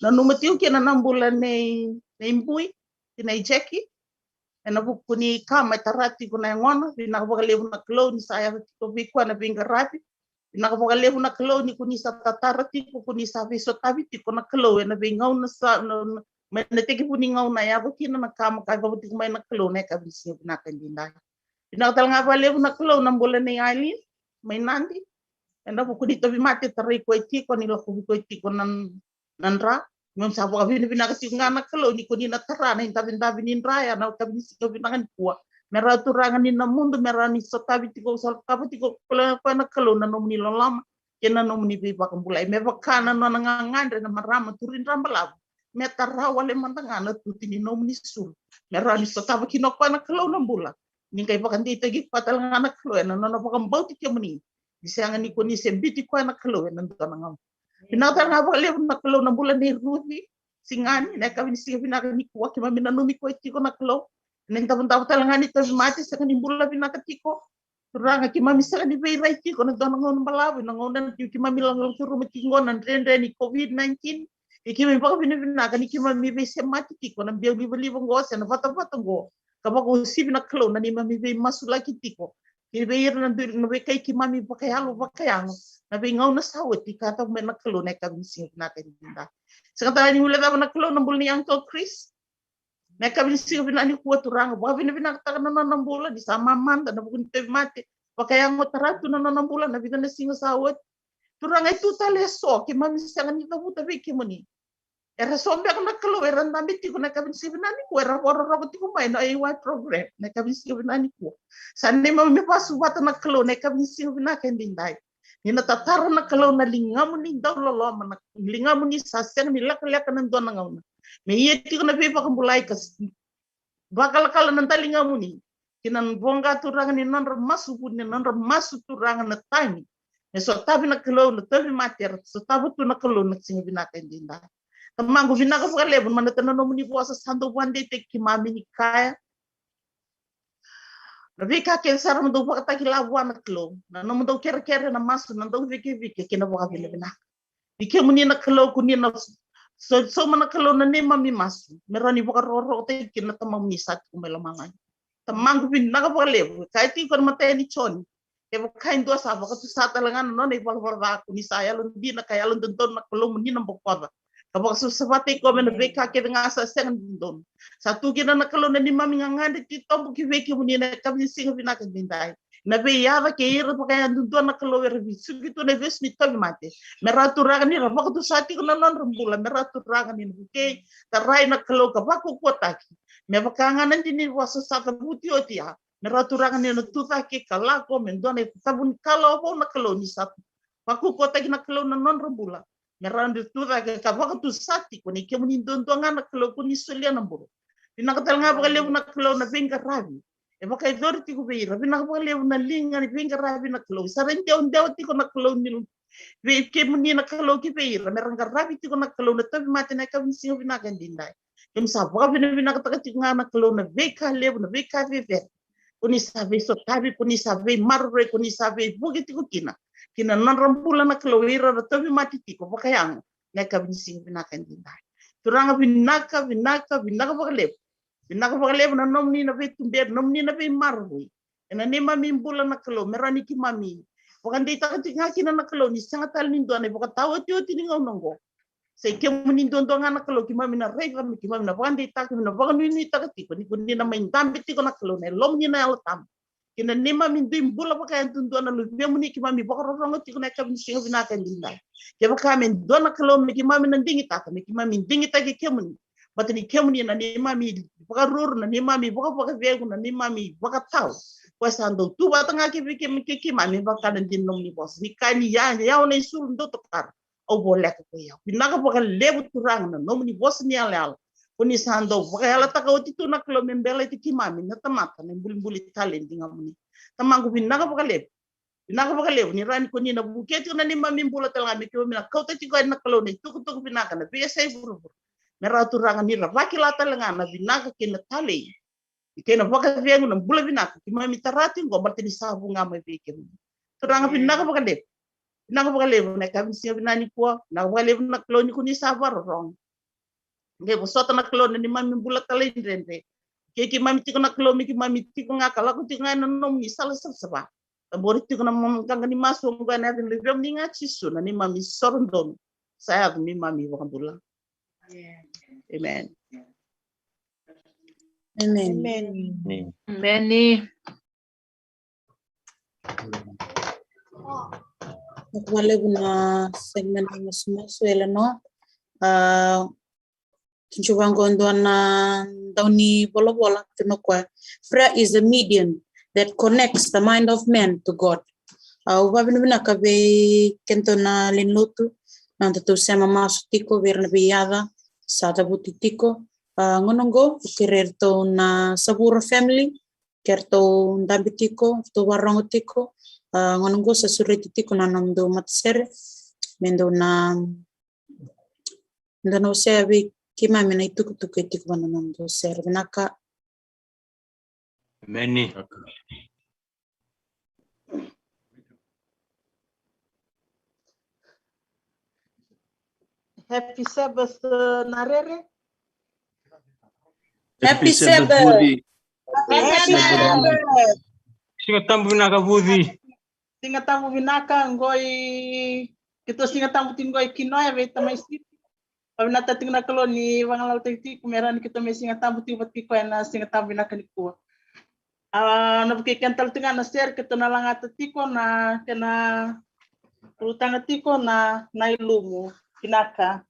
Nanuma tiko kina na bula nei, nei Bui kei nei Jeki, ena vuku ni kama e tara tiko na yagona. Vinaka vakalevu na Kalou ni sa yaco tiko vei koya na veiqaravi. Vinaka vakalevu na Kalou ni ko ni sa tatara tiko, ko ni sa veisotavi tiko na Kalou ena veigauna sa, na, na, mai na tekivu ni gauna e yaco kina na kama ka yaco tiko mai na Kalou na yakavi ni siga vinaka edaidai. Vinaka tale ga vakalevu na Kalou na bula nei Aileen mai Nadi, ena vuku ni tauvimate e tarai koya tiko, ni lakovi koya tiko na, na dra. Keimami sa vakavinavinaka tiko ga na Kalou ni ko ni na tara na idavidavi ni dra ya na yakavi ni siga vinaka nikua. Me rawa, Turaga, ni na mudu, me rawa ni sotavi tiko, sotava tiko ko koya na Kalou na nomuni loloma kei na nomuni veivakabulai. Me vaka na nona gagadre na marama turi dra balavu, me tara wale mada ga na tuti ni nomuni sulu, me rawa ni sotava kina o koya na Kalou na bula. Ni qai vakadeitaki koya tale ga na Kalou ena nona vakabauti kemuni, ni sega ni ko ni se biuti koya na Kalou ena dua na gauna. Vinaka tale ga vakalevu na Kalou na bula nei Ruci Sigani, na yakavi ni siga vinaka nikua keimami nanumi koya tiko na Kalou ena idavodavo tale ga ni tauvimate, sega ni bula vinaka tiko. Turaga, keimami sega ni veirai tiko na dua na gauna balavu, na gauna ni keimami lako curuma tiko na dredre ni COVID nineteen. Ia keimami vakavinavinaka ni keimami veisemati tiko na biau livaliva oqo se na vatavata oqo, ka vakauasivi na Kalou na neimami veimasulaki tiko kei vei ira na dui, na veikai keimami vakayalo vakayago na veigauna sa oti ka yaco mai na Kalou na yakavi ni siga vinaka edaidai. Sega tale ni guilecava na Kalou na bula ni Uncle Chris, na yakavi ni siga vinaka nikua, Turaga, vakavinavinakataka na nona bula ni sa mamada na vuku ni tauvimate vakayago, tara tu na nona bula na vica na siga sa oti. Turaga, e tu tale eso keimami sega ni cavuta vei kemuni. Era so beka na Kalou era dabe tiko na yakavi ni siga vinaka nikua, era vakarorogo tiko mai na A Y program na yakavi ni siga vinaka nikua. Sa neimami vasu vata na Kalou na yakavi ni siga vinaka edaidai, ni na tatara na Kalou na ligamuni dauloloma, na ligamuni sa sega ni lekaleka na dua na gauna. Me ia tiko na veivakabulai ka s-, vakalakala na daligamuni ki na voqa, Turaga, ni nodra masu vuni, na nodra masu, Turaga, na tagi. Me sotavi na Kalou na tauvimate era sotava tu na Kalou na siga vinaka edaidai. Tamaqu, vinaka vakalevu na manata na nomuni vosa sa dau vakadeitaki keimami ni kaya na veika kece sara mo dau vakatakila vua na Kalou, na nomudou kerekere, na masu, na dau vikevike kei na vakavinavinaka. Ni kemuni na Kalou, ko ni na so-, sauma na Kalou na neimami masu me rawa ni vakarokorokotaki kina na Tamamuni sa tiko mai lomalagi. Tamaqu, vinaka vakalevu. Kaya tiko na imatai ni Joni, Kevaka e dua sa vakatusa tale ga na nona ivalavala ca, ko ni sa yalodina ka yalododonu na Kalou mo ni na bokoca ka vakasavasavataki koya mai na veika kece ga sa sega ni dodonu. Sa tu kina na Kalou na neimami gagadre titobu ki vei kemuni na yakavi ni siga vinaka edaidai. Na veiyaca kei ira vakayadudua na Kalou era vesuki tu na ivesu ni tauvimate, me ra, Turaga, ni ra vakatusa tiko na nodra bula, me ra, Turaga, ni na vukei, tarai na Kalou ka vakaukauwataki. Me vaka ga na dina ni vosa sa cavuti oti ya, me ra, Turaga, ni na tucake ka lako me dua na itavu ni kalawa vou na Kalou ni sa vakaukauwataki na Kalou na nodra bula. Me ra dau tucake ka vakatusa tiko ni kemuni duadua ga na Kalou ko ni solia na bula. Vinaka tale ga vakalevu na Kalou na veiqaravi e vakayacori tiko vei ira. Vinaka vakalevu na liga ni veiqaravi na Kalou. Sa ra idewadewa tiko na Kalou ni vei kemuni na Kalou ki vei ira me ra qaravi tiko na Kalou na tauvimate na yakavi ni siga vinaka edaidai. Kemuni sa vakavinavinakataka tiko ga na Kalou na veika levu, na veika cecere ko ni sa veisotavi, ko ni sa veimaroroi, ko ni sa veivuke tiko kina ki na nodra bula na Kalou, ira ra tauvimate tiko vakayago na yakavi ni siga vinaka edaidai. Turaga, vinaka, vinaka, vinaka vakalevu. Vinaka vakalevu na nomuni na veituberi, nomuni na veimaroroi ena neimami bula na Kalou, me rawa ni keimami vakadeitaka tiko ga kina na Kalou ni sega tale ni dua na ivakataotioti ni gauna oqo. Sa i kemuni duadua ga na Kalou keimami na raica, me keimami na vakadeitaka, keimami na vakanuinuitaka tiko ni ko ni na mai dabe tiko na Kalou na yalomuni na Yalo Tabu ki na neimami dui bula vakayadudua na Luvemuni. Keimami vakarorogo tiko na yakavi ni siga vinaka edaidai. Kevaka me dua na Kalou me keimami na digitaka, me keimami digitaki kemuni, baleta ni kemuni na neimami vakaruru, na neimami vakavakacegu, na neimami vakatau. Koya sa dau tu vata ga kei, kei, kei keimami vaka na dina ni nomuni vosa ni kaya ni ya, ya o na isulu dau tokara, au voleka ko i au. Vinaka vakalevu Turaga na nomuni vosa ni yalayala ko ni sa dau vakayalataka oti tu na Kalou me beleti keimami na tamata na ibulibuli taledi ga muni. Tamaqu, vinaka vakalevu. Vinaka vakalevu ni rawa ni ko ni na vukea tiko na neimami bula tale ga me keimami na kauta tiko yani na Kalou na itukutuku vinaka na veiyasai vuravura. Me rawa Turaga ni ra vakila tale ga na vinaka kei na talei kei na vakacegu, na bula vinaka keimami tara tiko oqo baleta ni sa vu ga mai vei kemuni. Turaga, vinaka vakalevu. Vinaka vakalevu na yakavi ni siga vinaka nikua. Vinaka vakalevu na Kalou ni ko ni sa vakarorogo. Qai vosota na Kalou na neimami bula talaidredre. Kei keimami tiko na Kalou me keimami tiko ga ka lako tiko ga ena nomuni sala savasava. Cabori tiko na mami qaqa ni masu oqo ena yaca ni Luvemuni ga Jisu na neimami soro donu sa yaco me keimami vakabula. Amen. Amen. Amen. Vinaka vakalevu na segment ni masumasu, Eleanor. A, tukuna vaqo e dua na daunivolavola, tukuna o koya, prayer is a medium that connects the mind of man to God. Au vakavinavinaka vei kedatou na lewe ni lotu, na nodatou sema masu tiko, vei ira na veiyaca sa cavuti tiko. A, gauna oqo au kerei iratou na Savura family ke ratou dabe tiko, ratou vakarorogo tiko. A, gauna oqo sa sureti tiko na nomudou matasere me dou na, dou na wasea vei keimami na itukutuku e tiko vua na nomudou sere. Vinaka. Emeni. Happy Sabbath, e, Narere. Happy Sabbath. Happy Sabbath. Siga Tabu vinaka Vuci. Siga Tabu vinaka qoi. Keitou Siga Tabu tiko qoi Kinoya vei Tamai Sipi. Vakavinavinaka tiko na Kalou ni vagalalataki tiko me rawa ni keitou mai Siga Tabu tiko vata kei koya ena Siga Tabu vinaka nikua. A, na vukei keda tale tiko ga na sere keitou na lagata tiko na kena ulutaga tiko na, na ilumu. Vinaka.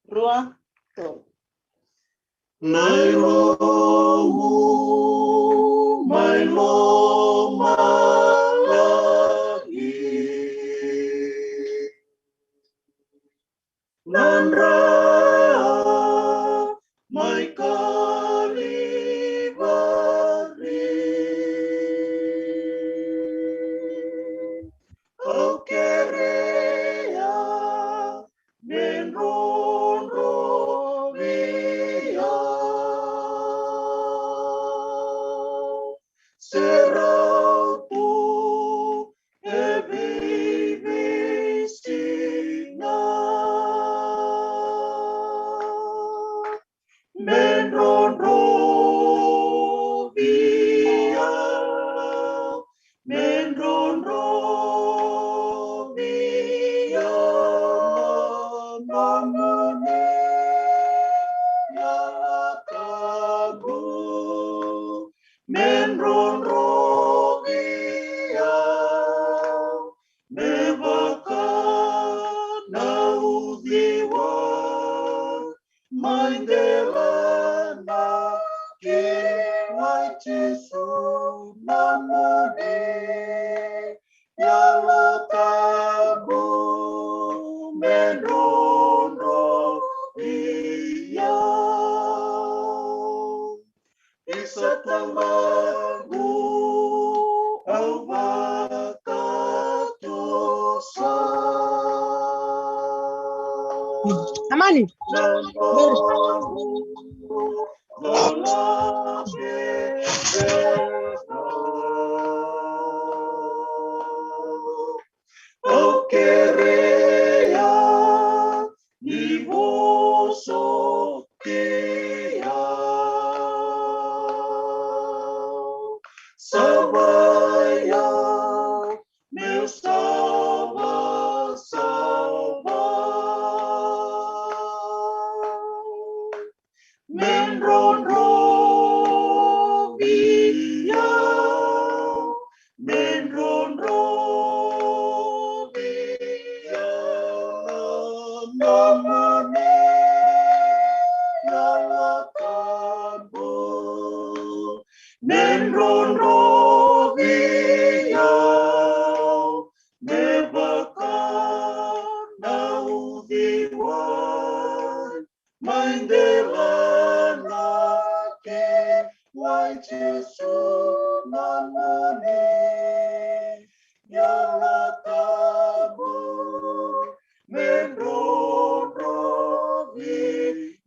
Rua, tolu. Na ilomu mai lomalagi, na dra mai Kalivari. Au kerea me drodro vei au. drodrovi au me vaka na uciwa mai delana ki wai Jisu na moni. Yalo Tabu me drodrovi au. Isa Tamaqu, au vakatusa. Amani. Au kerea ni vosoti au. Savai au, meu savasava. Me drodrovi au, me drodrovi au, na nomuni Yalo Tabu. Me drodrovi au, me vaka na uciwa mai delana ki wai Jisu na moni. Yalo Tabu me drodrovi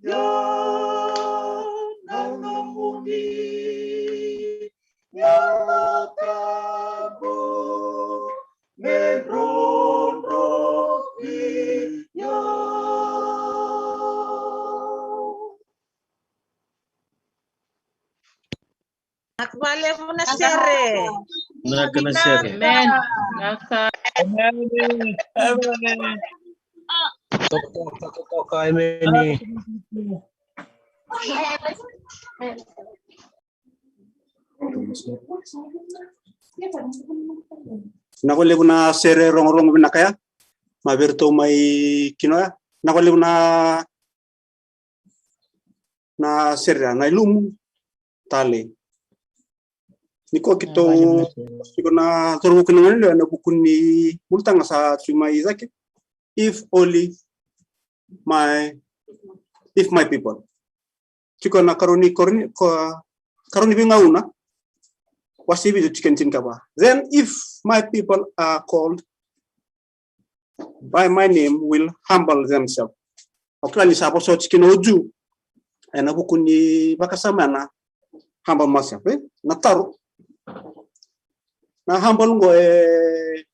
au, na nomuni Yalo Tabu me drodrovi au. Vinaka vakalevu na sere. Vinaka na sere. Amen. Vinaka. Amen. Amen. Toka, toka, toka, amen. Vinaka vakalevu na sere rogorogo vinaka ya. Mai vei iratou mai Kinoya. Vinaka vakalevu na, na sere ya, na ilumu tale. Ni ko keitou tiko na cauravou kei na goneyalewa ena vuku ni ulutaga sa tu mai cake. If only my, if my people. Tiko na karua ni Koroni-, ko-, karua ni Veigauna, wase vitu, tikina tinikava. Then if my people are called by my name will humble themselves. O kila ni sa vosa oti kina o Jiu ena vuku ni vakasama ya na humble myself, e? Na taro. Na humble qo e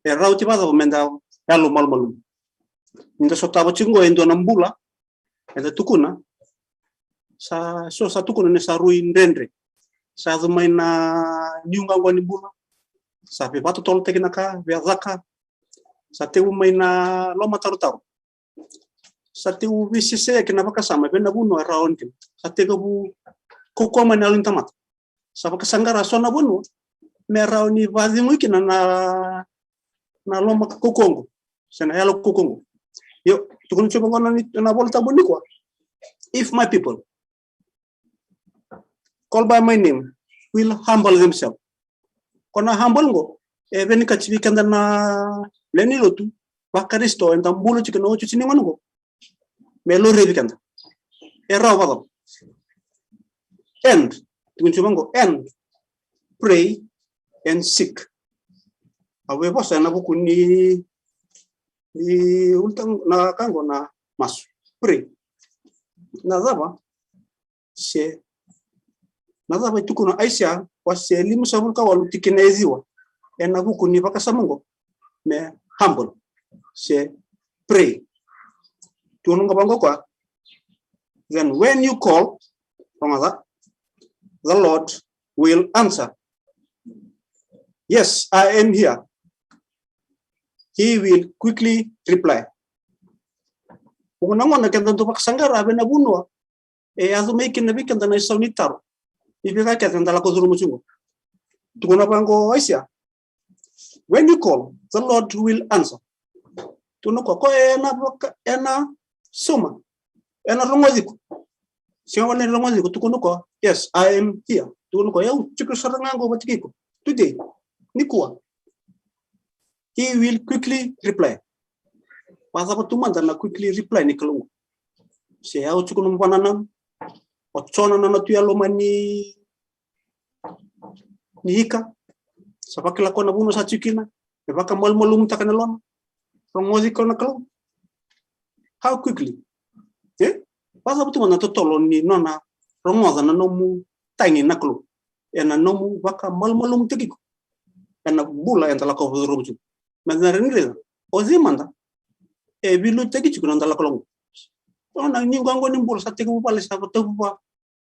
E rauti vakacava meda yalo malumalumu? Nida sotava tiko qo e dua na bula, eda tukuna, sa, so sa tukuna ni sa rui dredre. Sa yaco mai na niu qaqo ni bula. Sa veivatotolotaki na ka, veicaka. Sa tekivu mai na lomatarotaro. Sa tekivu veisesei kina vakasama vei na vanua e rawa ni kina. Sa tekivu kaukaua mai na yalo ni tamata. Sa vakasaqara so na vanua me rawa ni vakacegui kina na, na loma kaukaua qo, se na yalo kaukaua qo. Io, tukuna tiko vaqo na, na Vola Tabu nikua. If my people call by my name will humble themselves. Ko na humble qo e veinikati vei keda na lewe ni lotu vaKarisito eda bula tiko ena iotioti ni gauna qo. Me laurai vei keda. E rawa vakacava? And, tukuni tiko vaqo, and pray and seek. Au veivosa ena vuku ni, ni ulutaga na ka qo na masu. Pray. Na cava? Se na cava e tukuna Aisea wase limasagavulu ka walu tikina e ciwa ena vuku ni vakasama qo me humble se pray? Tukuna ga vaqo koya, then when you call, rogoca, the Lord will answer. Yes, I am here. He will quickly reply. Vuqa na gauna keda dau vakasaqara vei na vanua e yaco mai kina vei keda na isau ni taro. Ni veika kece eda lako curuma tiko qo. Tukuna vaqo o Aisea. When you call, the Lord will answer. Tukuna o koya, o koya ena vaka, ena sauma. Ena rogoci iko. Sega wale ni rogoci iko, tukuna o koya, yes, I am here. Tukuna o koya, au tiko sara ga qo vata kei iko. Today, nikua. He will quickly reply. Vakacava tu mada na quickly reply ni Kalou qo? Se au tiko nomu vakanananu. O Jona na nona tu yalo mani ni ika. Sa vakila koya na vanua sa tiko kina. Me vakamalumalumutaka na yalona. Rogoci koya na Kalou. How quickly? E? Vakacava tu mada na totolo ni nona rogoca na nomu tagi na Kalou? Ena nomu vakamalumalumutaki iko. Ena bula eda lako curuma tiko. Meda na raica, o cei mada e veiliutaki tiko na noda lakolako. O na ni qo ni bula sa tekivu vale, sa tekivu va.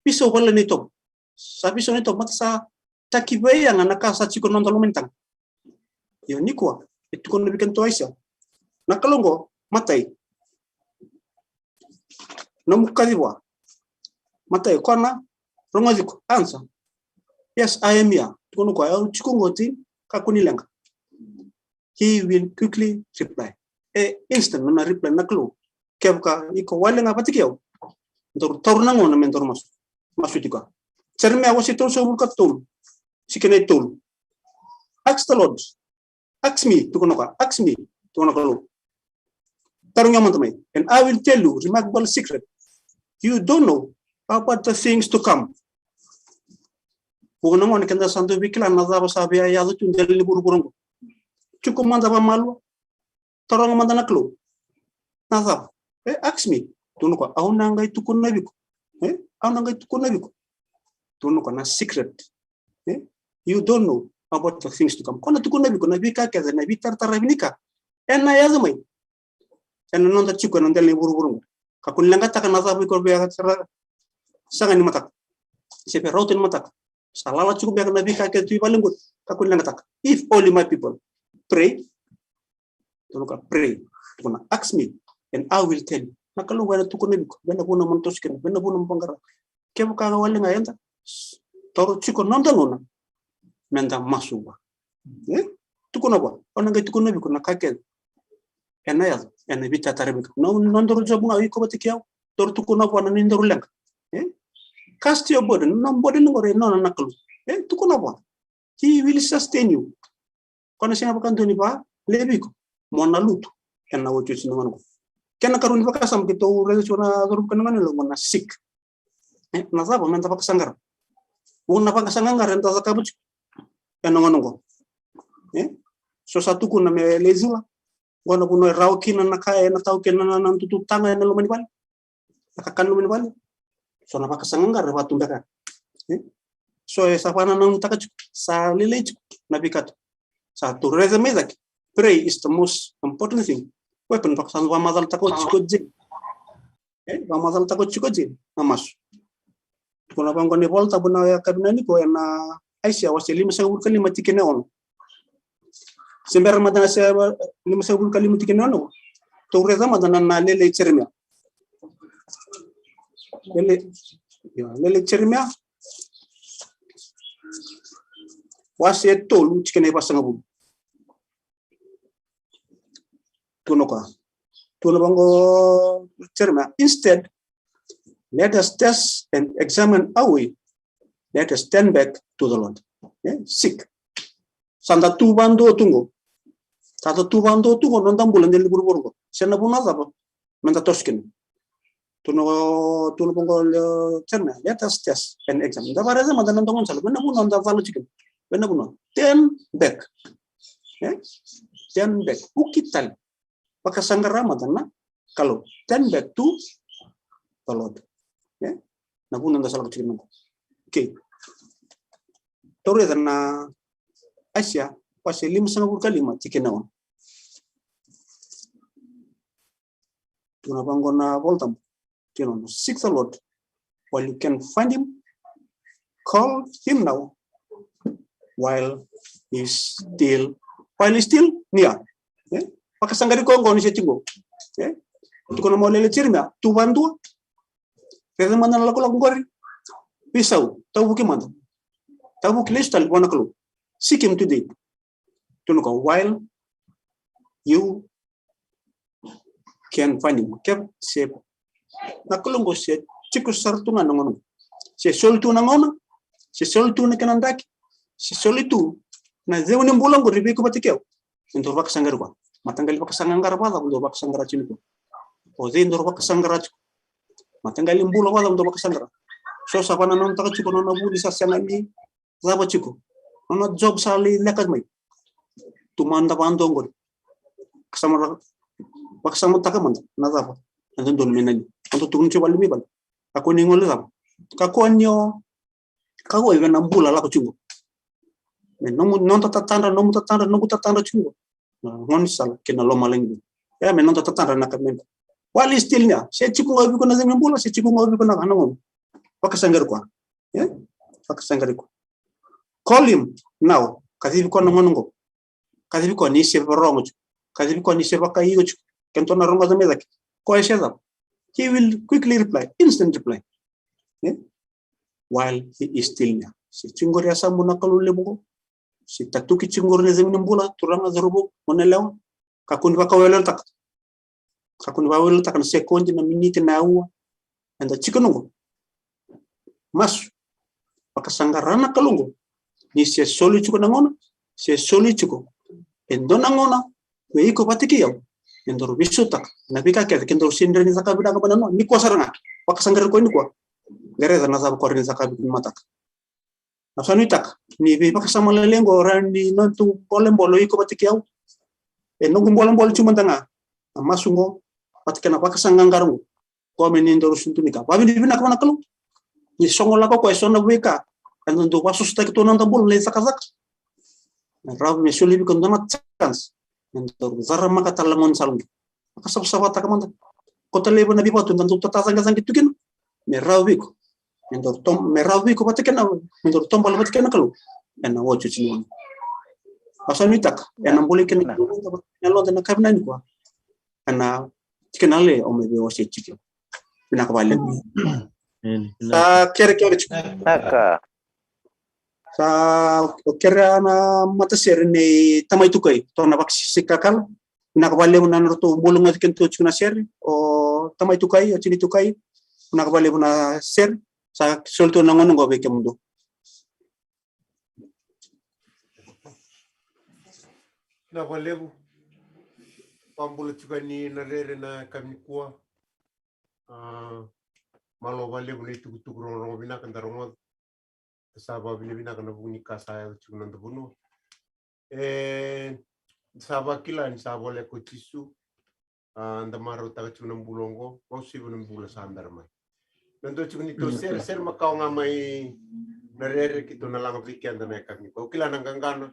Veisau vale na itovo. Sa veisau na itovo, mata sa taki vei yaga na ka sa tiko na noda loma ni taga. Io nikua, e tukuna vei kedatou o Aisea. Na Kalou qo, matai. Nomu kaci vua. Matai, o koya na rogoci iko, answer. Yes, I am here. Tukuna o koya, au tiko qo, kakua ni leqa. He will quickly reply. E instant na reply na Kalou. Kevaka iko wale ga vata kei au, daru taura na gauna me daru masu. Masu tiko. Jeremaia wase tolusagavulu ka tolu, tikina e tolu. Ask the Lord. Ask me, tukuna o koya. Ask me, tukuna o Kalou. Tarogi au mada mai. And I will tell you remarkable secret you don't know about the things to come. Vuqa na gauna keda sa dau veikilai na cava sa via yaco tu e dela ni vuravura qo. Tiko mada vakamalua. Taroga mada na Kalou. Na cava? E, ask me. Tukuna o koya, au na qai tukuna vei iko. E, au na qai tukuna vei iko. Tukuna o koya na secret. E, you don't know about the things to come. Ko na tukuna vei iko na veika kece, na veitarataravi ni ka ena yaco mai. Ena noda tiko ena dela ni vuravura qo. Kakua ni leqataka na cava iko via sega ni mataka. Se via rauta ni mataka. Sa lala tiko beka na veika kece tu i vale qo. Kakua ni leqataka. If only my people pray. Tukuna o koya, pray. Tukuna, ask me and I will tell you. Na Kalou qo ena tukuna vei iko. Vei na vuna mo na toso kina. Vei na vuna mo vaqara. Kevaka ga wale ga eda taura tiko na noda gauna meda masu vua. E? Tukuna vua. Au na qai tukuna vei iko na ka kece ena yaco, ena veitarataravi ni ka. Na, na nodaru job ga, iko vata kei au, daru tukuna vua na nodaru leqa. E? Cast your burden, na burden qori e nona na Kalou. E? Tukuna vua. He will sustain you. Ko na sega vakadua ni vakalevu iko mo na lutu ena iotioti ni gauna qo. Kena ikarua ni vakasama keitou raica tiko na cauravou kei na goneyalewa qo na seek. E, na cava meda vakasaqara? Vuqa na vakasaqaqara eda cakava tiko ena gauna qo. E? So sa tukuna me lai cula. Qo na vanua e rawa kina na ka, ena tau kina na, na, na tututaga ena loma ni vale. Na kakana loma ni vale. So na vakasaqaqara e vaka tu beka. E? So e sa vakanananutaka tiko, sa lailai tiko na veika tu. Sa tou raica mai cake. Prayer is the most important thing. Weapon, vaka sa vakamacalataka oti tiko o Jane. E, vakamacalataka oti tiko o Jane na masu. Tukuna vaqo na iVolatabu na yakavi nikua ena Aisea wase limasagavulu ka lima tikina e ono. Se bera mada na Aisea limasagavulu ka lima tikina e ono. Tou raica mada na, na lele i Jeremaia. Lele, io, lele i Jeremaia. Wase e tolu tikina e vasagavulu. Tukuna o koya. Tukuna vaqo o Jeremaia. Instead, let us test and examine our way. Let us turn back to the Lord. E? Seek. Sa da tu vakadua tu qo. Sa da tu vakadua tu qo, noda bula e dela ni vuravura qo. Se na vanua cava meda toso kina. Tukuna, tukuna vaqo o Jeremaia, let us test and examine. Da vakaraica mada na noda gaunisala. Vei na vanua da cala tiko kina. Vei na vanua. Turn back. E? Turn back. Uki tale. Vakasaqara mada na Kalou. Turn back to the Lord. E? Na vanua da sa lako tiko kina qo. Okay. Tou raica na Aisea, wase limasagavulu ka lima, tikina e ono. Tukuna vaqo na iVolatabu. Tikina e ono. Seek the Lord while you can find him. Call him now while he's still, while he's still near. E? Vakasaqari koya qo ni se tiko. E? Tukuna mai o lele i Jeremaia, tu vakadua. Raica mada na lakolako qori. Veisau, tavuki mada. Tavuki, lesu tale vua na Kalou. Seek him today. Tukuna o koya, while you can find him. Ke se na Kalou qo se tiko sara tu ga na gauna. Se soli tu na gauna, se soli tu na kena draki, se soli tu na icegu ni bula qori vei iko vata kei au. Ni daru vakasaqara koya. Mataqali vakasaqara vakacava daru vakasaqara tiko nikua? O cei daru vakasaqara tiko? Mataqali bula vakacava daru vakasaqara? So sa vakanananutaka tiko na nona vu ni sa sega ni cava tiko. Nona job sa lai leka mai. Tu mada vakadua qori. Vakasamataka, vakasamataka mada na cava e dodonu me na liu. Eda tukuna tiko vale mai vale. Kakua ni gole cava? Kakua ni o, kakua e vei na bula lako tiko qo. Me nomu, noda tatadra, nomu tatadra, noqu tatadra tiko qo. Na gaunisala kei na lomalagi. Ia me noda tatadra na ka me qo. While he's still near. Se tiko ga vei iko na icegu ni bula, se tiko ga vei iko na ka na gauna. Vakasaqara koya. Ia? Vakasaqara koya. Call him now. Kacivi koya na gauna qo. Kacivi koya ni se vakarorogo tiko. Kacivi koya ni se vakaio tiko. Ke dua na rogoca mai cake. Koya e se cava? He will quickly reply. Instant reply. Ia? While he is still near. Se tiko qori e yasamu na Kalou levu qo. Se tatuki tiko qori na icegu ni bula, turaga, cauravou, goneyalewa. Kakua ni vakaweleweletaka. Kakua ni vakaweleweletaka na sekodi, na miniti, na aua. Eda tiko qo. Masu. Vakasaqara na Kalou qo. Ni se soli tiko na gauna, se soli tiko e dua na gauna vei iko vata kei au. Me daru veisautaka na veika kece ke daru sega ni rawa ni cakava vinaka mai na noa. Nikua sara ga. Vakasaqara koya nikua. Qai raica na cava ko rawa ni cakava ena mataka. Au sa nuitaka ni veivakasama lailai qo, rawa ni nodatou bolebole o iko vata kei au. E noqu bolebole tiko mada ga na masu qo vata kei na vakasaqaqara qo. Koya me ni daru sega ni tu ni ka. Vakavinavinaka vua na Kalou. Ni sogo lako koya e so na veika eda dau vakasosotaki tu ena noda bula, na icakacaka. Me rawa me soli vei iko dua na chance me daru caramaka tale na gaunisala qo. Vakasavasavataka mada. Ko talei vua na veivatu eda dau tatacaqacaqi tu kina. Me rawa vei iko. Me daru tom-, me rawa vei iko vata kei na, me daru taubale vata kei na Kalou ena iotioti ni gauna. Au sa nuitaka ena bula kei na yaloda, na yaloda ena yakavi nikua. Ena tikina lailai au mai veiwasei tiko. Vinaka vakalevu. Sa kerekere tiko. Sa kerea na matasere nei Tamai Tukai, Tona Vakasisikakala. Vinaka vakalevu na nodratou bula ga tiko, keitou tiko na sere. O Tamai Tukai, o Tini Tukai. Vinaka vakalevu na sere. Sa soli tu na gauna qo vei kemudou. Vinaka vakalevu. Vakabula tiko yani na rere na yakavi nikua. A, malo vakalevu na itukutuku rogorogo vinaka da rogoca. Sa vakavinavinaka ena vuku ni ka sa yaco tiko ena noda vanua. E, sa vakila ni sa voleka o Jisu. A, da marautaka tiko na bula oqo, vakauasivi na bula sa bera mai. Na dua tiko ni tou sere, sere makawa ga mai na rere, keitou na laga vei keda na yakavi nikua. Au kila na qaqana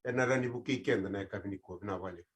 ena rawa ni vukei keda na yakavi nikua. Vinaka vakalevu.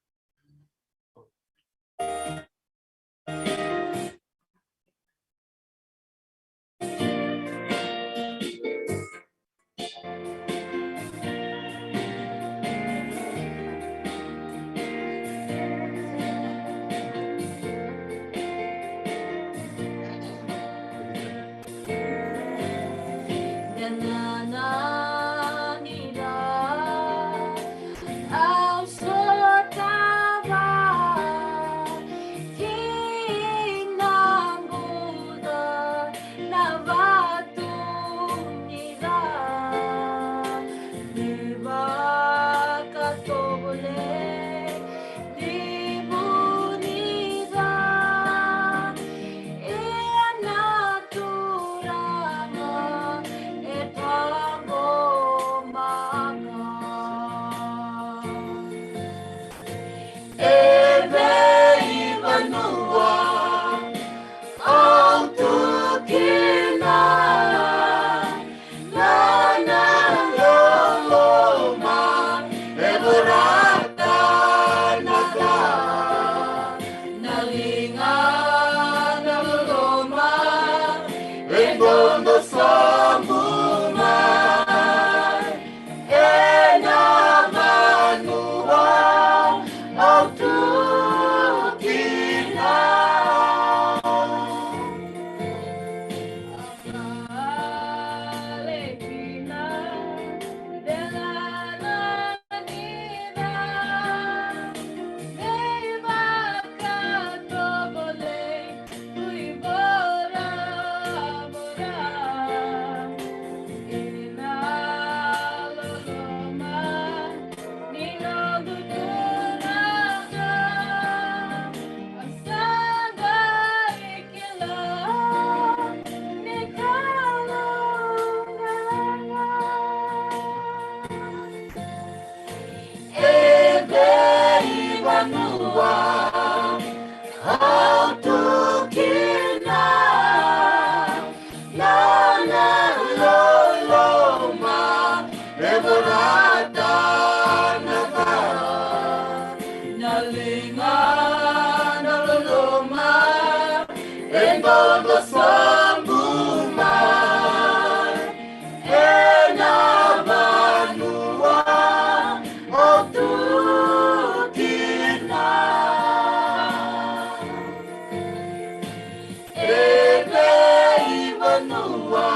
Au tu kina, nona loloma e vorata na ca. Na ligana loloma e dodo sobu mai. Ena vanua au tu kina. E veivanua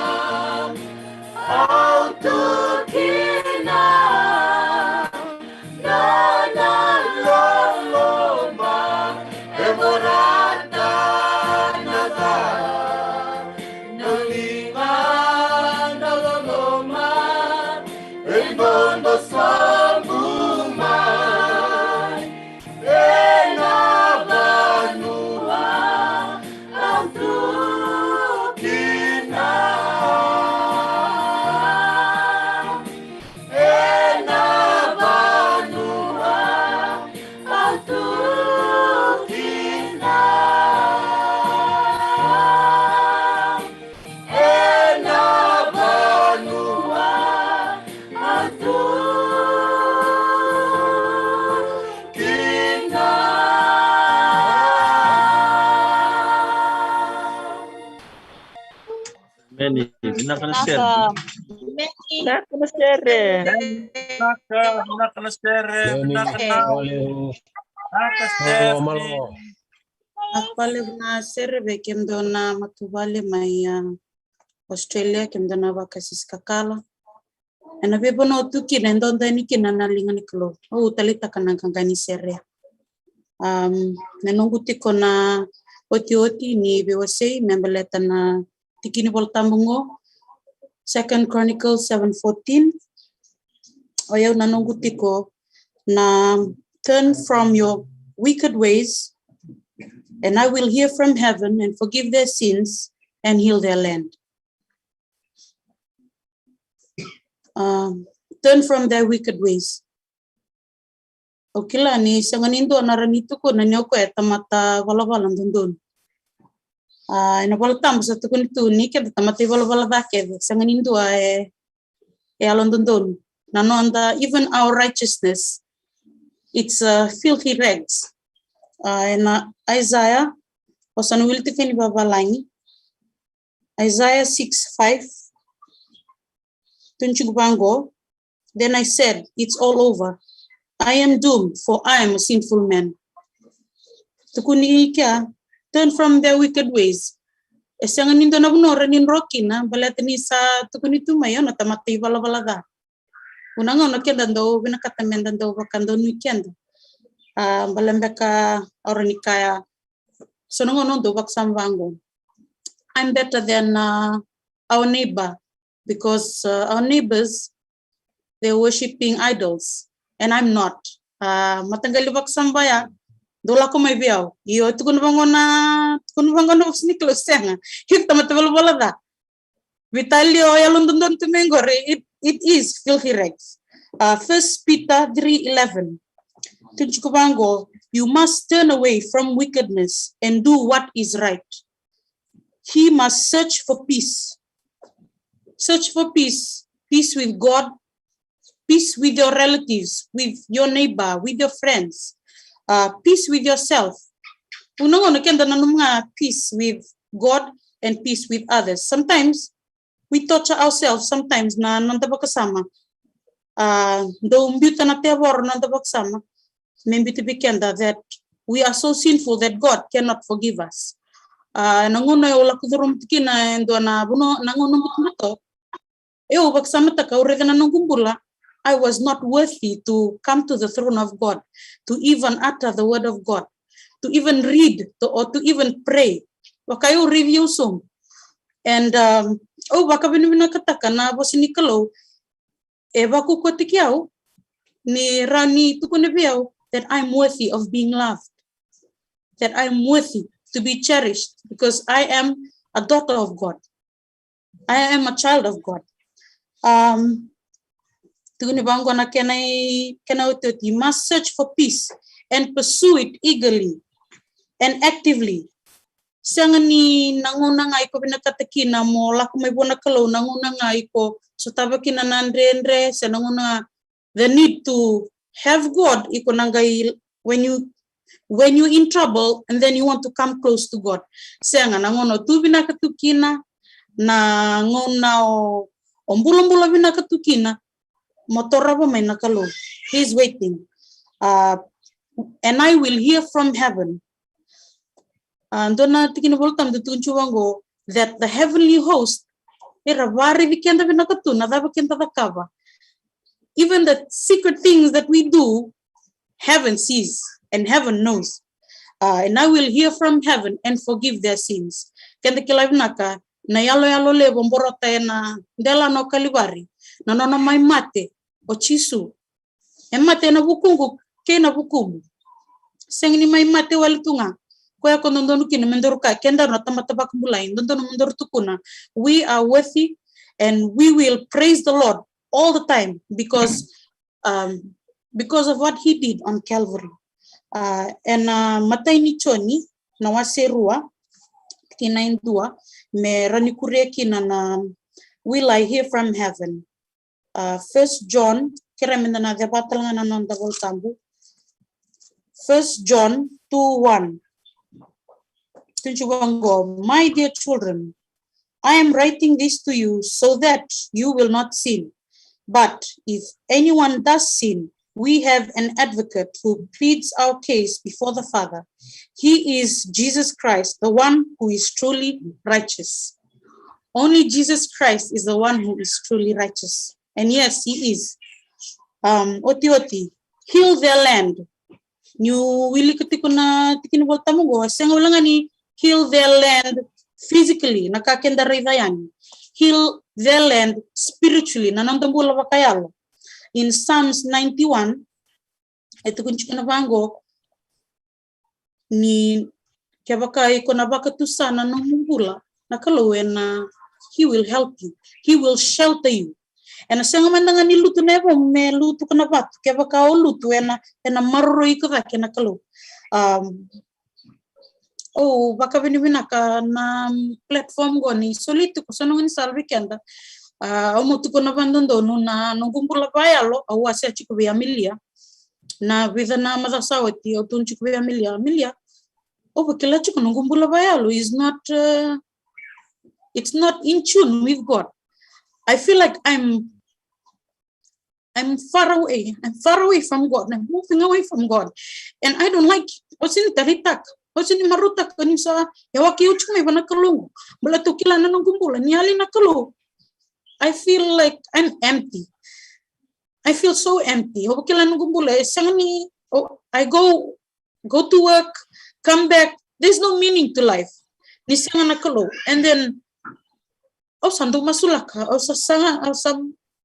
au tu kina. Nona loloma e vorata na ca. Na ligana loloma e dodo sobu mai. Ena vanua au tu kina. Ena vanua au tu kina. Ena vanua au tu kina. Emeni. Vinaka na sere. Emeni. Vinaka na sere. Vinaka, vinaka na sere. Emeni. Vinaka na. Vinaka sere. Vinaka valevu na sere vei kemudou na matavuvale mai, a, Australia, kemudou na vakasisi kakala. Ena veivanua tu kina e dodo yani kina na liga ni Kalou. Au taleitaka na qaqa ni sere. Um, na noqu tiko na otioti ni veiwasei me baleta na tiki ni Volatabu qo, Second Chronicles seven fourteen. O yau na noqu tiko na, "Turn from your wicked ways, and I will hear from heaven and forgive their sins and heal their land." Um, turn from their wicked ways. Au kila ni sega ni dua na rawa ni tukuna ni o koya e tamata valavala dodonu. A, ena Volatabu sa tukuni tu ni keda tamata ivalavala ca kece, sega ni dua e, e yalododonu. Na noda, even our righteousness, it's, uh, filthy rags. A, ena Isaiah, o sa na wili tiko ni vavalagi. Isaiah six five. Tukuni tiko vaqo, "Then I said, 'It's all over. I am doomed, for I am a sinful man.'" Tukuni kea, "Turn from their wicked ways." E sega ni dua na vanua rawa ni dro kina, baleta ni sa tukuni tu mai, o na tamata ivalavala ca. Vuna ga o na keda dau vinakata meda dau vakadonui keda. A, bale beka au rawa ni kaya, so na gauna au dau vakasama vaqo, "I'm better than, uh, our neighbor, because, uh, our neighbors, they're worshipping idols, and I'm not." A, mataqali vakasama vaya dau lako mai vei au. Io, tukuna vaqo na, tukuna vaqo na vosa ni Kalou, sega. Io, tamata valavala ca. Veitalia o yalododonu tu mai qori, it, it is filthy rags. Uh, First Peter three eleven. Tukuni tiko vaqo, "You must turn away from wickedness and do what is right. He must search for peace." Search for peace. Peace with God, peace with your relatives, with your neighbor, with your friends, uh, peace with yourself. Vuna ga o na keda nanuma ga peace with God and peace with others. Sometimes we torture ourselves, sometimes na noda vakasama. Uh, dau biuta na tevoro noda vakasama me biuta vei keda that we are so sinful that God cannot forgive us. Uh, na gauna au lako curuma tiko kina e dua na vanua, na gauna butobuto, au vakasamataka, au raica na noqu bula, I was not worthy to come to the throne of God, to even utter the word of God, to even read, to, or to even pray. Vaka au raici au sobu. And, um, au vakavinavinakataka na vosa ni Kalou e vakaukauataki au, ni rawa ni tukuna vei au that I'm worthy of being loved, that I'm worthy to be cherished because I am a daughter of God. I am a child of God. Um, tukuni vaqo na kena i, kena otioti, "You must search for peace and pursue it eagerly and actively. Sega ni na gauna ga iko vinakata kina mo lako mai vua na Kalou, na gauna ga iko sotava kina na dredre, se na gauna ga the need to have God, iko na qai, when you, when you in trouble and then you want to come close to God. Sega, na gauna o tu vinaka tu kina, na gauna o, o bulabula vinaka tu kina, mo torova mai na Kalou. He's waiting. Uh, and I will hear from heaven. Uh, dua na tikina Volatabu e tukuna tiko vaqo, that the heavenly host era vakaraici keda vinaka tu na cava keda cakava. Even the secret things that we do, heaven sees and heaven knows. Uh, and I will hear from heaven and forgive their sins. Keda kila vinaka na iyaloyalo levu o borota ena delana o Kalivari, na nona mai mate o Jisu. E mate ena vukuqu kei na vukumu. Sega ni mai mate wale tu ga. Koya ko dodonu kina me daru kaya, kedaru na tamata vakabulai, dodonu me daru tukuna, we are worthy and we will praise the Lord all the time because, um, because of what he did on Calvary. Uh, ena, uh, imatai ni Joni, na wase rua, tikina e dua, me rawa ni kuria kina na will I hear from heaven. Uh, First John, kerea meda na ceva tale ga na noda Volatabu. First John two one. Tukuna tiko vaqo, my dear children, I am writing this to you so that you will not sin. But if anyone does sin, we have an advocate who pleads our case before the Father. He is Jesus Christ, the one who is truly righteous. Only Jesus Christ is the one who is truly righteous. And yes, he is. Um, otioti, heal their land. Niu wilika tiko na tikina Volatabu qo, sega wale ga ni heal their land physically, na ka keda raica yani. Heal their land spiritually, na noda bula vakayalo. In Psalms ninety-one, e tukuni tiko na vaqo, ni kevaka iko na vakatusa na nomu bula, na Kalou ena, he will help you, he will shelter you. Ena sega mada ga ni lutu na yavu me lutuka na vatu, kevaka o lutu ena, ena maroroi iko cake na Kalou. Um, au vakavinavinaka na platform qo ni soli tiko so na gaunisala vei keda. Uh, au mo tukuna vakadodonu na noqu bula vakayalo, au wasea tiko vei Amelia. Na vica na macawa sa oti, au tukuna tiko vei Amelia, Amelia, au vakila tiko noqu bula vakayalo is not, uh, it's not in tune with God. I feel like I'm, I'm far away. I'm far away from God. I'm moving away from God. And I don't like it. Au sega ni taleitaka. Au sega ni marautaka niu sa yawaki au tiko mai vua na Kalou. Baleta au kila na noqu bula ni yali na Kalou, I feel like I'm empty. I feel so empty. Au vakila noqu bula e sega ni, oh, I go, go to work, come back. There's no meaning to life ni sega na Kalou. And then au sa dau masulaka, au sa saga, au sa,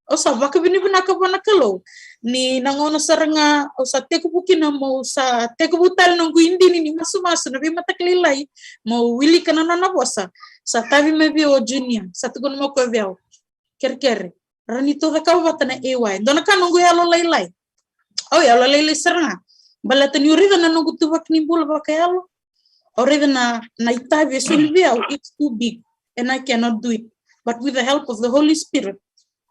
au sa vakavinavinaka vua na Kalou ni na gauna sara ga au sa tekivu kina mo, au sa tekivu tale noqu idini ni masumasu na veimataka lailai, mo wilika na nona vosa. Sa tavi mai vei au o Junior, sa tukuna mai o koya vei au, kerekere, rawa ni tou cakava vata na A Y. Dua na ka noqu yalolailai. Au yalolailai sara ga. Baleta niu raica na noqu ituvaki ni bula vakayalo, au raica na, na itavi e soli vei au, it's too big and I cannot do it. But with the help of the Holy Spirit,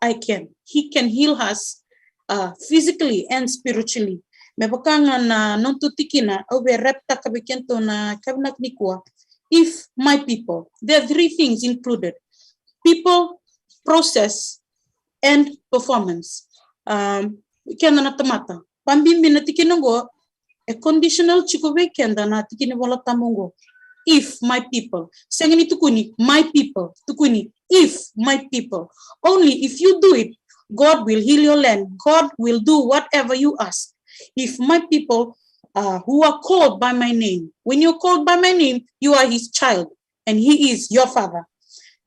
I can. He can heal us, uh, physically and spiritually. Me vaka ga na noda tikina, au via wrap taka vei kedatou na kavinaka nikua. If my people, there are three things included: people, process, and performance. Um, keda na tamata, vakabibi na tikina oqo, e conditional tiko vei keda na tikina Volatabu oqo. If my people. Sega ni tukuni my people, tukuni if my people. Only if you do it, God will heal your land. God will do whatever you ask. If my people, uh, who are called by my name. When you're called by my name, you are his child and he is your father.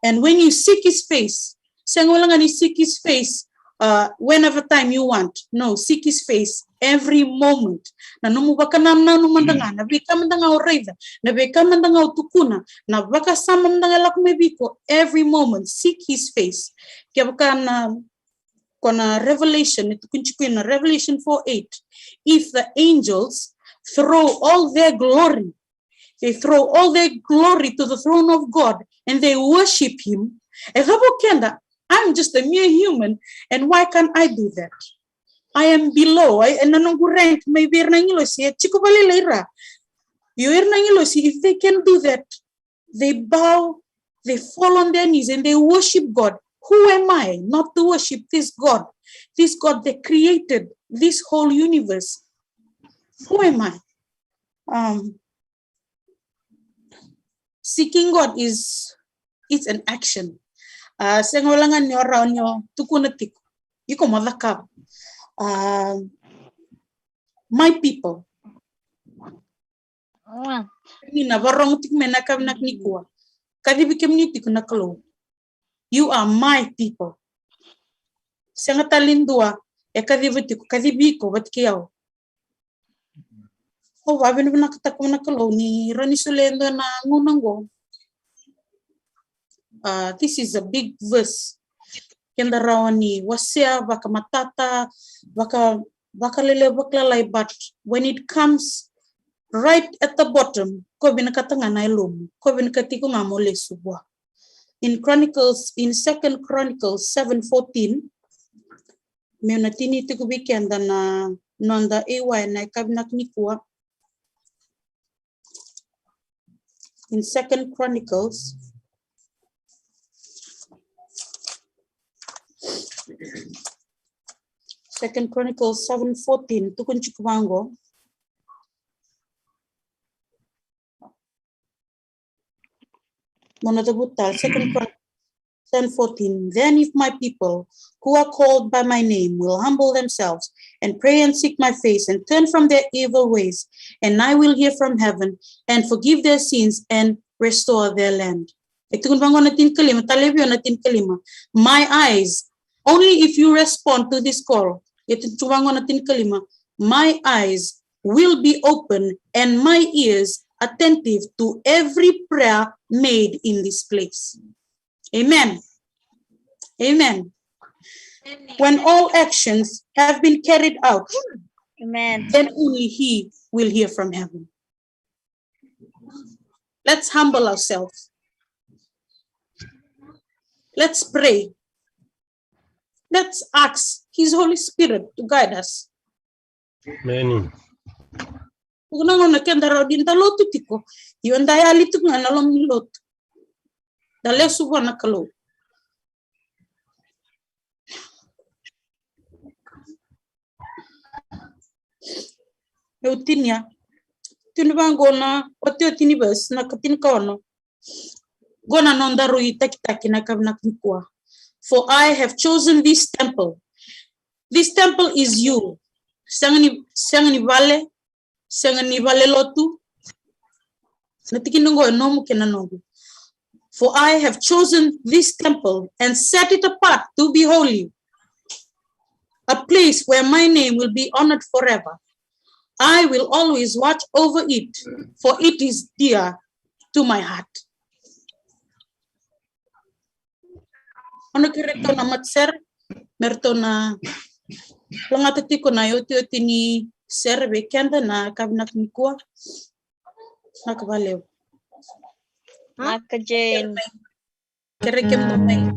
And when you seek his face, sega wale ga ni seek his face, uh, whenever time you want. No, seek his face every moment. Na nomu vakanananu mada ga, na veika mada ga o raica, na veika mada ga o tukuna, na vakasama mada ga e lako mai vei iko, every moment seek his face. Kevaka na, ko na Revelation, e tukuni tiko na Revelation four eight. If the angels throw all their glory. They throw all their glory to the throne of God and they worship him. E cava o keda? I'm just a mere human, and why can't I do that? I am below. I, e na noqu rank mai vei ira na agilosi e tiko vakalailai ira. Io, ira na agilosi, if they can do that, they bow, they fall on their knees and they worship God. Who am I not to worship this God? This God that created this whole universe. Who am I? Um, seeking God is, it's an action. Uh, sega wale ga ni o rawa ni o tukuna tiko. Iko mo cakava. Uh, my people. Ni na vakarorogo tiko mai na yakavi nikua. Kacivi kemuni tiko na Kalou. You are my people. Sega tale ni dua e kaciva tiko, kacivi iko vata kei au. Au vakavinavinakataka vua na Kalou ni rawa ni solia e dua na gauna oqo. Uh, this is a big verse. Keda rawa ni wasea, vakamatata, vaka, vakalele, vakalalai, but when it comes right at the bottom, ko vinakata ga na yalomu, ko vinakata tiko ga mo lesu vua. In Chronicles, in Second Chronicles seven fourteen, meu na tini tiko vei keda na noda A Y na yakavi nikua. In Second Chronicles, Second Chronicles seven fourteen, tukuni tiko vaqo. Mo na cavuta tale, Second Chronicles seven fourteen. Then if my people who are called by my name will humble themselves and pray and seek my face and turn from their evil ways, and I will hear from heaven and forgive their sins and restore their land. E tukuni vaqo na tinikalima, talevi o na tinikalima. My eyes, only if you respond to this call. E tukuni vaqo na tinikalima. My eyes will be open and my ears attentive to every prayer made in this place. Amen. Amen. When all actions have been carried out, Amen. Then only he will hear from heaven. Let's humble ourselves. Let's pray. Let's ask His Holy Spirit to guide us. Amen. Tukuna ga na keda rawa ni da lotu tiko. Io, da yali tiko ga na loma ni lotu. Da lesu vua na Kalou. Meu tinia. Tukuni vaqo na otioti ni verse, na ikatinikaono. Qo na nodaru itakitaki na yakavi nikua. For I have chosen this temple. This temple is you. Sega ni, sega ni vale, sega ni vale lotu. Na tikina qo e nomu kei na noqu. For I have chosen this temple and set it apart to be holy, a place where my name will be honored forever. I will always watch over it, for it is dear to my heart. Au na kerei ratou na matasere me ratou na lagata tiko na iotioti ni sere vei keda na yakavi nikua. Vinaka vakalevu. Vinaka Jane. Kerei kemudou mai.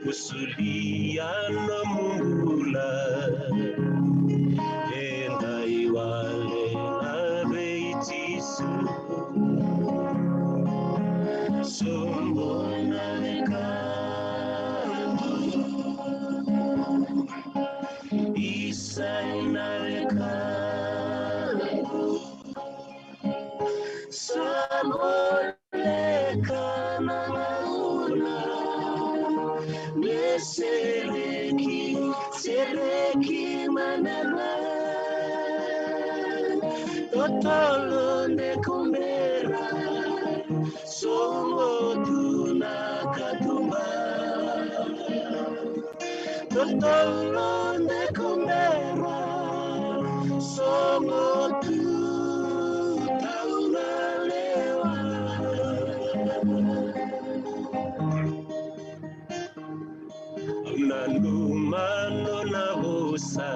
Ko solia nomu bula, eda iwalena vei Jisu. Soqona na wekaqu, isa na wekaqu. Sa voleka na gauna me sereki, sereki mai na ra. Totolo de kubera, soqo tu na katuba. Totolo de kubera, soqo tu tau na lewa. Au nanuma nona vosa,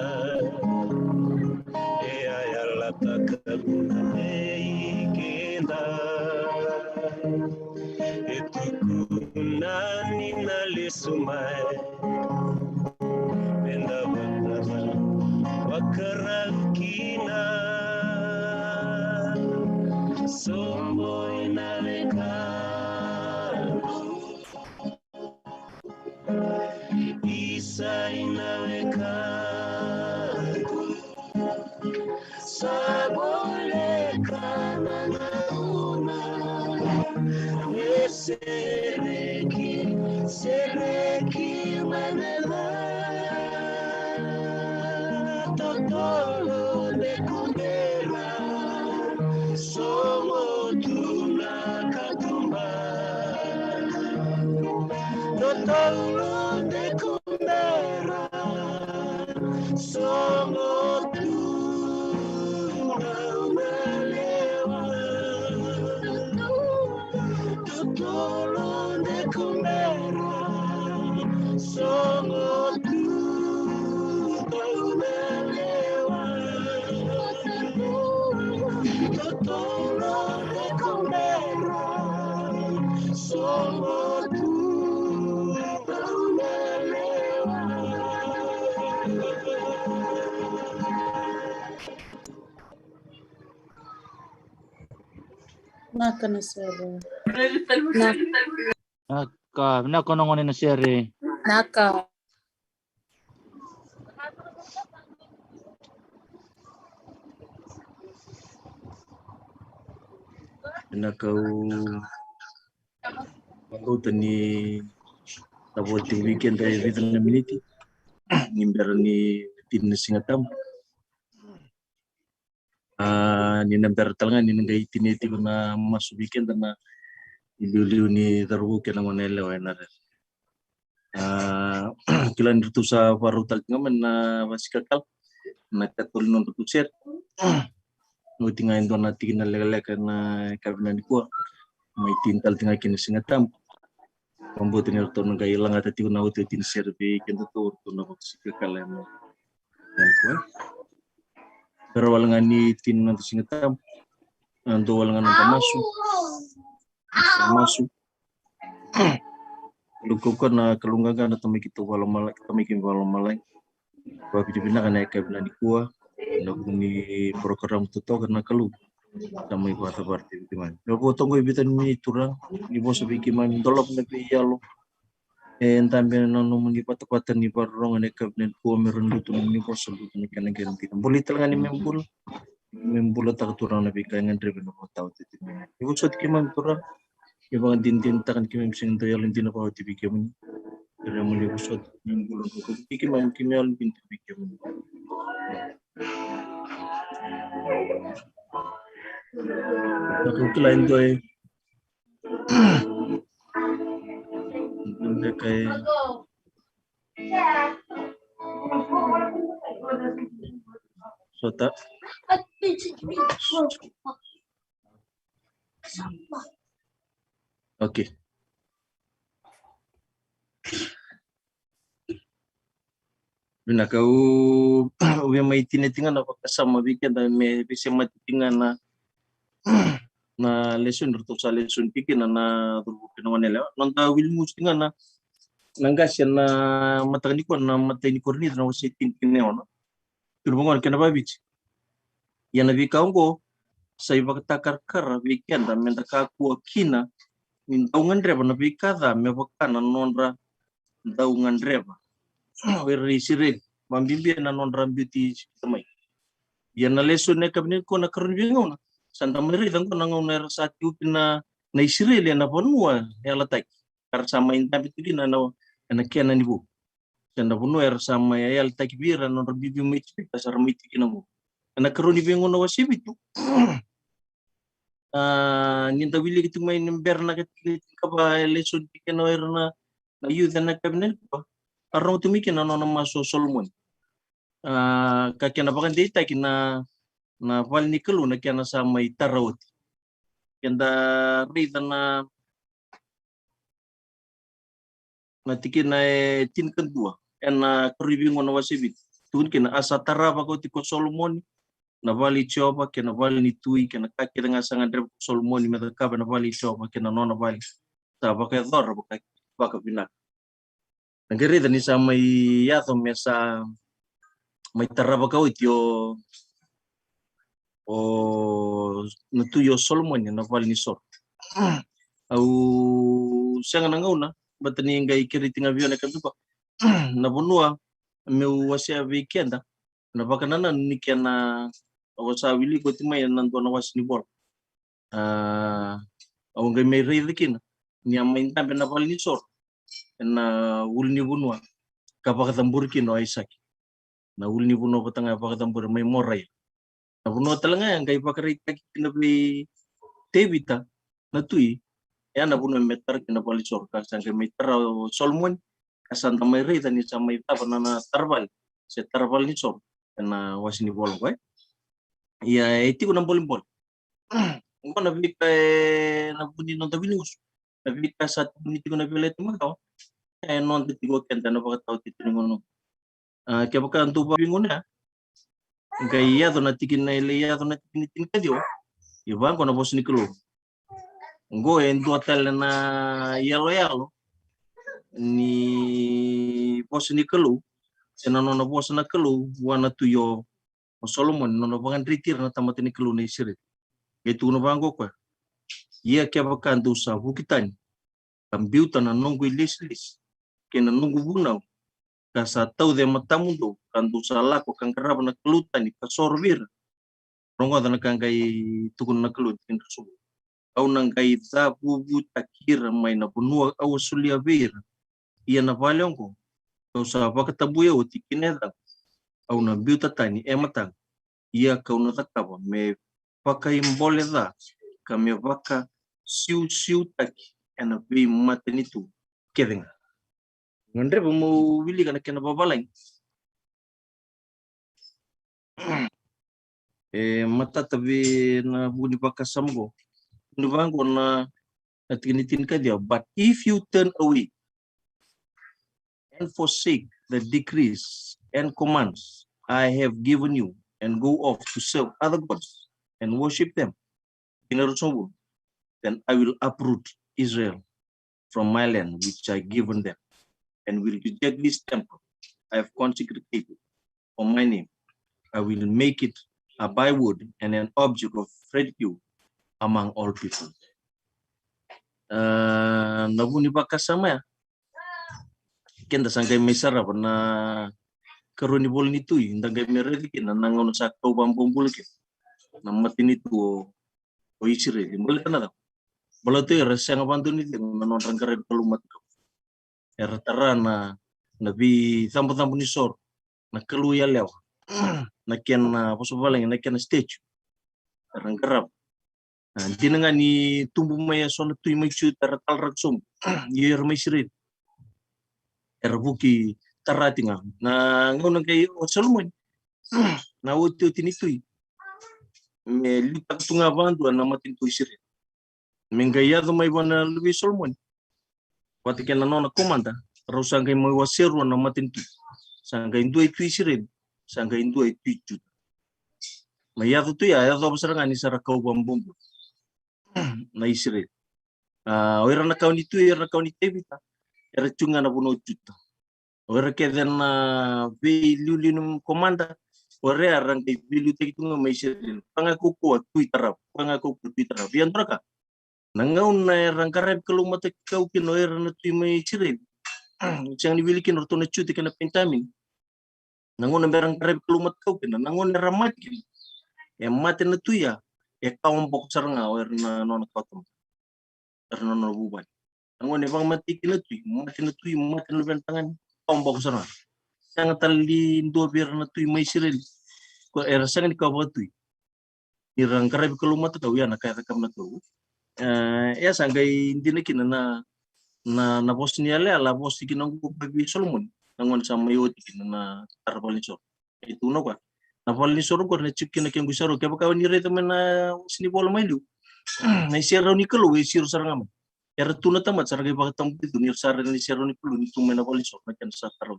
e a yalataka vua vei keda. E tukuna ni na lesu mai, meda vaka, vakarau kina. Soqo na wekaqu, isa na wekaqu. Sa voleka na gauna me sereki, sereki mai na ra. Totolo de kubera, soqo tu na katuba. Totolo de kubera, soqo tu na lewa. Totolo de kubera, soqo tu na lewa. Totolo de kubera, soqo tu na lewa. Vinaka na sere. Vinaka, vinaka na gone na sere. Vinaka. Vinaka, au vakabauta ni sa vo tiko vei keda e vica na miniti ni bera ni tini na Siga Tabu. A, ni na bera tale ga ni na qai tinia tiko na masu vei keda na iliuliu ni cauravou kei na gone yalewa ena rere. A, kila ni ratou sa vakarau tale tiko ga mai na vasikakala na katolu ni nodratou sere. Oti ga e dua na tikina lekaleka ena yakavi nikua, mai tini tale tiko ga kina Siga Tabu. Vakabauta ni ratou na qai lagata tiko na otioti ni sere vei kedatou, ratou na vakasikakala ena yakavi nikua. Bera wale ga ni tini na noda Siga Tabu, na dua wale ga na noda masu. Masu. Kalou, kaukaua na Kalou qaqa, na Tamai keitou vakalomalagi, Tamai keimami vakalomalagi. Vakavinavinaka ena yakavi nikua ena vuku ni porokaramu totoka na Kalou. Tamai vakacavara tiko vei keimami. Meu vakatoqoi vei kemuni Turaga, ni vosa vei keimami, dolava na veiyalo e dabe ena nomuni vatavata ni vakarorogo ena yakavi nikua, me rawa ni lutu na nomuni vosa, lutu na kena qai na dina. Bolei tale ga neimami bula, me bulataka Turaga na veika e gadrevi ena vakataotioti. Ni vosoti keimami Turaga, ni vakadinadinataka ni keimami sega ni dau yalodina vakaoti vei kemuni. Kerea mo ni vosoti keimami, bula vakaoti keimami, keimami yalodina vei kemuni. Na kau kila e dua e beka e sota. Okay. Vinaka, au, au via mai tinia tiko ga na vakasama vei keda me veisemati tiko ga na na lesoni ratou sa lesoni tiko kina na cauravou kei na goneyalewa. Noda wili musu tiko ga na, na qase ena mataka nikua, na imatai ni Korinica na wase tini kei na ono. Tukuna vaqo na kena vaViti: Ia na veika oqo sa ivakatakarakara vei keda meda kakua kina ni dau gadreva na veika ca me vaka na nodra dau gadreva o ira na Isireli, vakabibi na nodra biuti Ijipita mai. Ia na lesoni ena yakavi nikua, na ikarua ni veigauna sa da mai raica oqo na gauna era sa tiko kina na Isireli ena vanua yalataki, ka ra sa mai dabe tu kina ena, ena Kenani vou, se na vanua era sa mai yalataki vei ira na nodra biubiu mai Ijipita, sa ra mai tiko kina oqo. Ena ikarua ni veigauna wase vitu, a, ni da wilika tiko mai ni bera na ka tini, tinikava, e lesoni tiko kina o ira na, na youth ena yakavi nikua, a rogo tiko mai kina na nona masu o Solomoni. A, ka kena vakadeitaki na, na vale ni Kalou na kena sa mai tara oti. Keda raica na, na tikina e tinikadua ena ikarua ni veigauna wase vitu. Tukuni kina: A sa tara vakaoti ko Solomoni na vale i Jiova kei na vale ni tui kei na ka kece ga sa gadreva ko Solomoni me cakava ena vale i Jiova kei na nona vale, sa vakayacora vaka, vakavinaka. Na qai raica ni sa mai yaco me sa mai tara vakaoti o, o na tui o Solomoni na vale ni soro. Au sega na gauna, baleta ni qai kerei tiko ga vei au na ka bibi. Na vanua meu wasea vei keda, na vakanananu ni kena, au sa wilika oti mai ena dua na wase ni vola. A, au qai mai raica kina ni a mai dabe na vale ni soro ena ulunivanua ka vakacabori kina o Aisake. Na ulunivanua vata ga e vakacabori mai Moraia. Na vanua tale ga ya qai vakaraitaki kina vei Tevita na tui, e a na vanua me tara kina na vale ni soro, ka sa qai mai tara o Solomoni, ka sa da mai raica ni sa mai cava na, na taravale, se taravale ni soro ena wase ni vola qo, e. Ia e tiko na bolebole. Oqo na veika ena vuku ni noda wili musu, na veika sa tukuni tiko na Violeta makawa, e noda tiko o keda ena vakatawa tiko ni gauna. A, kevaka dou vakavigauna, qai yaco na tikina, e lai yaco na tikina tinikaciwa. E vaqo na vosa ni Kalou. Oqo e dua tale na iyaloyalo ni vosa ni Kalou, se na nona vosa na Kalou vua na tui o, o Solomoni, nona vakadreti ira na tamata ni Kalou na Isireli. Qai tukuna vaqo o koya: Ia kevaka dou sa vuki tani ka biuta na noqu ilesilesi kei na noqu vunau, ka sa tauca e matamudou ka dou sa lako ka qarava na kalou tani ka soro vei ira. Rogoca na ka qai tukuna na Kalou, tikina ruasagavulu: Au na qai cavuvutaki ira mai na vanua au a solia vei ira. Ia na vale oqo kau sa vakatabuya oti ki na yacaqu, au na biuta tani e mataqu. Ia kau na cakava me vakaibole ca ka me vakasiusiutaki ena veimatanitu kece ga. Gadreva mo wilika na kena vavalagi. E matata vei na vuku ni vakasama qo. Ni vaqo na, na tikina tinikaciwa: But if you turn away and forsake the decrees and commands I have given you and go off to serve other gods and worship them, tikina ruasagavulu, then I will uproot Israel from my land which I given them, and will reject this temple I have consecrated for my name. I will make it a byword and an object of ridicule among all people. A, na vuku ni vakasama ya, keda sa qai mai sarava na ikarua ni ivola ni Tui, da qai mai raica kina na gauna sa kau vakabobula kina na matanitu o, o Isireli. Baleta na cava? Baleta era sega vakadua ni cegu na nodra qaravi kalou matakau. Era tara na, na veicabocabo ni soro, na kalou yalewa, na kena, vosa vavalagi, na kena statue. Era qarava. A, dina ga ni tubu mai eso na tui mai Juta, era talaraka sobu. Ia era mai Isireli, era vuki tara tiko ga. Na gauna qai o Solomoni, na otioti ni tui, me liutaka tu ga vakadua na matanitu Isireli. Me qai yaco mai vua na luve i Solomoni vata kei na nona komada, rau sa qai mai wase rua na matanitu. Sa qai dua i tui Isireli, sa qai dua i tui Juta. Mai yaco tu ya, yacova sara ga ni sa ra kau vakabobula. na Isireli. A, o ira na kawa ni tui, o ira na kawa ni Tevita, era tu ga na vanua o Juta. O ira kece na veiliuliu ni komada, o ira era qai veiliutaki tu ga mai Isireli. Koya ga kaukaua tui tarava, koya ga kaukaua tui tarava. Ia dua na ka, na gauna era qaravi kalou matakau kina o ira na tui mai Isireli, sega ni wili kina o ratou na Juta kei na Penijamini. Na gauna me ra qaravi kalou matakau kina, na gauna era mate kina, e mate na tui ya, e kawa boko sara ga o ira na nona kawa tamata, era na nona vuvale. Na gauna e vakamatei kina na tui, mate na tui, mate na luve ni tagane, kawa boko sara ga. Sega tale ni dua vei ira na tui mai Isireli ko era sega ni kawa vakatui. Ni ra qaravi kalou matakau, ia na ka e cakava na Kalou. E, e sa qai dina kina na, na, na vosa ni yalayala a vosa kina oqo vei Solomoni, na gauna sa mai oti kina na tara valenisoro. E tukuna o koya, na valenisoro oqo na tiko kina kequ isoro. Kevaka o ni raica mai na vosa ni vola mai liu, na iserau ni Kalou e siro sara ga mai. Era tu na tamata sa ra qai vakatabuti tu ni ra sa raica na iserau ni Kalou ni tu mai na valenisoro na kena sa tara.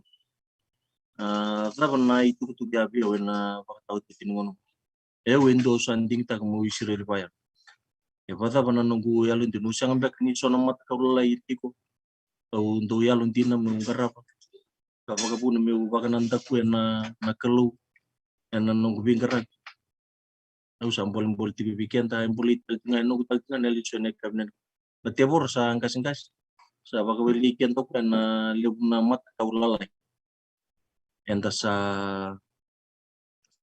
A, cava na itukutuku ya vei au ena vakataotioti ni gauna? E, au e dua au sa digitaka meu Isireli vaya. E vakacava na noqu yalodina? Au sega beka ni so na matakau lalai e tiko? Au dau yalodina meu qarava ka vakavuna meu vakanadakuya na, na Kalou ena noqu veiqaravi. Au sa bolebole tiko vei keda, e bolei tale tiko ga, e noqu tale tiko ga na lesoni ena yakavi nikua. Na tevoro sa qaseqase, sa vakawelei keda o koya na levu na matakau lalai eda sa,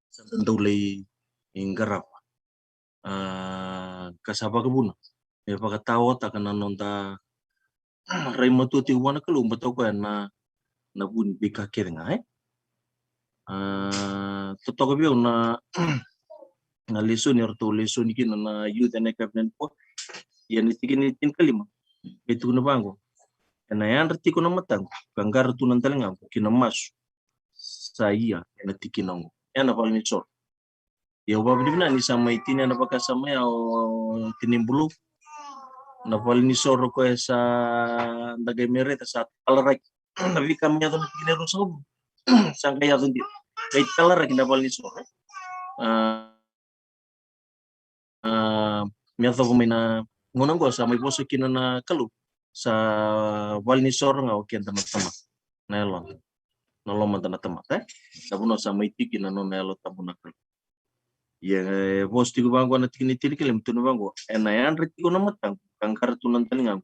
sa dau lai qarava. A, ka sa vakavuna me vakataotaka na noda rai matua tiko vua na Kalou, baleta o koya na, na vu ni veika kece ga, e? A, totoka vei au na, na lesoni eratou lesoni kina na youth ena yakavi nikua. Ia na tikina e tinikalima e tukuna vaqo: Ena yadra tiko na mataqu ka qara tu na daligaqu ki na masu sa ia ena tikina oqo. Ena valenisoro. Ia au vakavinavinaka ni sa mai tinia na vakasama ya o Tinai Bulou. Na valenisoro koya sa da qai mai raica sa talaraki. Na veika me yaco na tikina e ruasagavulu sa qai yaco dina. Qai talaraki na valenisoro. A, a, me yacova mai na gauna oqo sa mai vosa kina na Kalou. Sa valenisoro ga o keda na tamata, na yaloda, na lomada na tamata, e? Na vanua sa mai tiki na nona Yalo Tabu na Kalou. Ia, e vosa tiko vaqo na tikina e tinikalima, tukuna vaqo: Ena yadra tiko na mataqu ka qara tu na daligaqu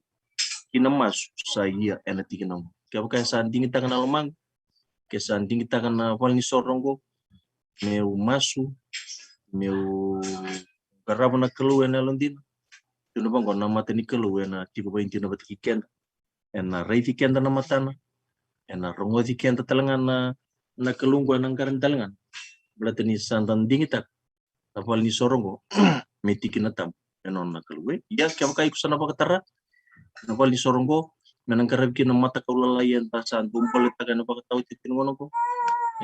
ki na masu sa ia ena tikina oqo. Kevaka e sa digitaka na lomaqu, ke sa digitaka na valenisoro oqo, meu masu, meu qarava na Kalou ena yalodina, tukuna vaqo na mata ni Kalou ena tiko vakaidina vata kei keda. Ena raici keda na matana, ena rogoci keda tale ga na, na Kalou oqo ena qara ni daligana. Baleta ni sa da digitaka na valenisoro oqo me tikina tabu e nona na Kalou, e. Ia kevaka iko sa na vakatara na valenisoro oqo me na qaravi kina na matakau lalai eda sa dau boletaka ena vakataotioti ni gauna oqo,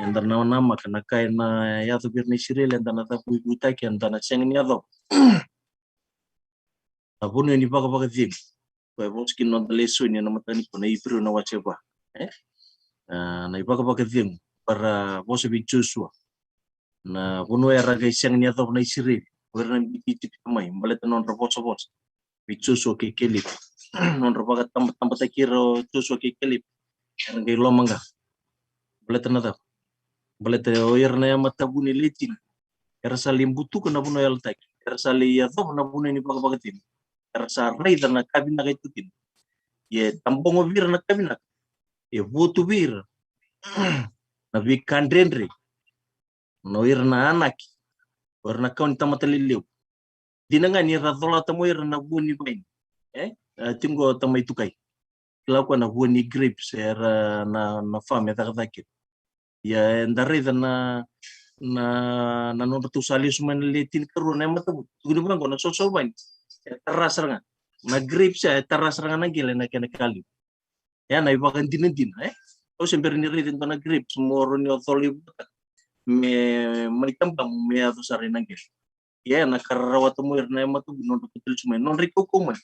eda na namaka na ka ena yaco vei ira na Isireli, eda na cavuivutaki, eda na sega ni yacova. Na vanua ni vakavakacegu, koya e vosa kina noda lesoni ena mataka nikua, na Iperiu na wase va, e? A, na ivakavakacegu, vaka ra vosa vei Josua. Na vanua era qai sega ni yacova na Isireli, o ira na biuti Ijipita mai, baleta nodra vosavosa vei Josua kei Kelepi. Nodra vakatabataki ira o Josua kei Kelepi, era qai lomaqa. Baleta na cava? Baleta o ira na yamatavu ni le tini era sa lai butuka na vanua yalataki, era sa lai yacova na vanua ni vakavakacegu, era sa raica na ka vinaka e tu kina. Ia e tabogo vei ira na ka vinaka, e votu vei ira na veika dredre, na o ira na Anaki, o ira na kawa ni tamata lelevu. Dina ga ni ra colata mai o ira na vua ni vaini, e? A, tiko qo tamai tukai. Kila o koya na vua ni grapes era na, na farm e cakacaka kina. Ia eda raica na, na, na nodratou sa lesu mai na le tinikarua na yamatavu, tukuni vaqo na soso vaini e tara sara ga. Na grapes ya e tara sara ga na qele ena kena ka levu. Ya na ivakadinadina, e? Au se bera ni raica e dua na grapes mo rawa ni o cola i vata me mai tabamu me yaco sara ina qele. Ia na ka ra rawata mai o ira na yamatavu, nodra kauta lesu mai, nodra ikaukau mai.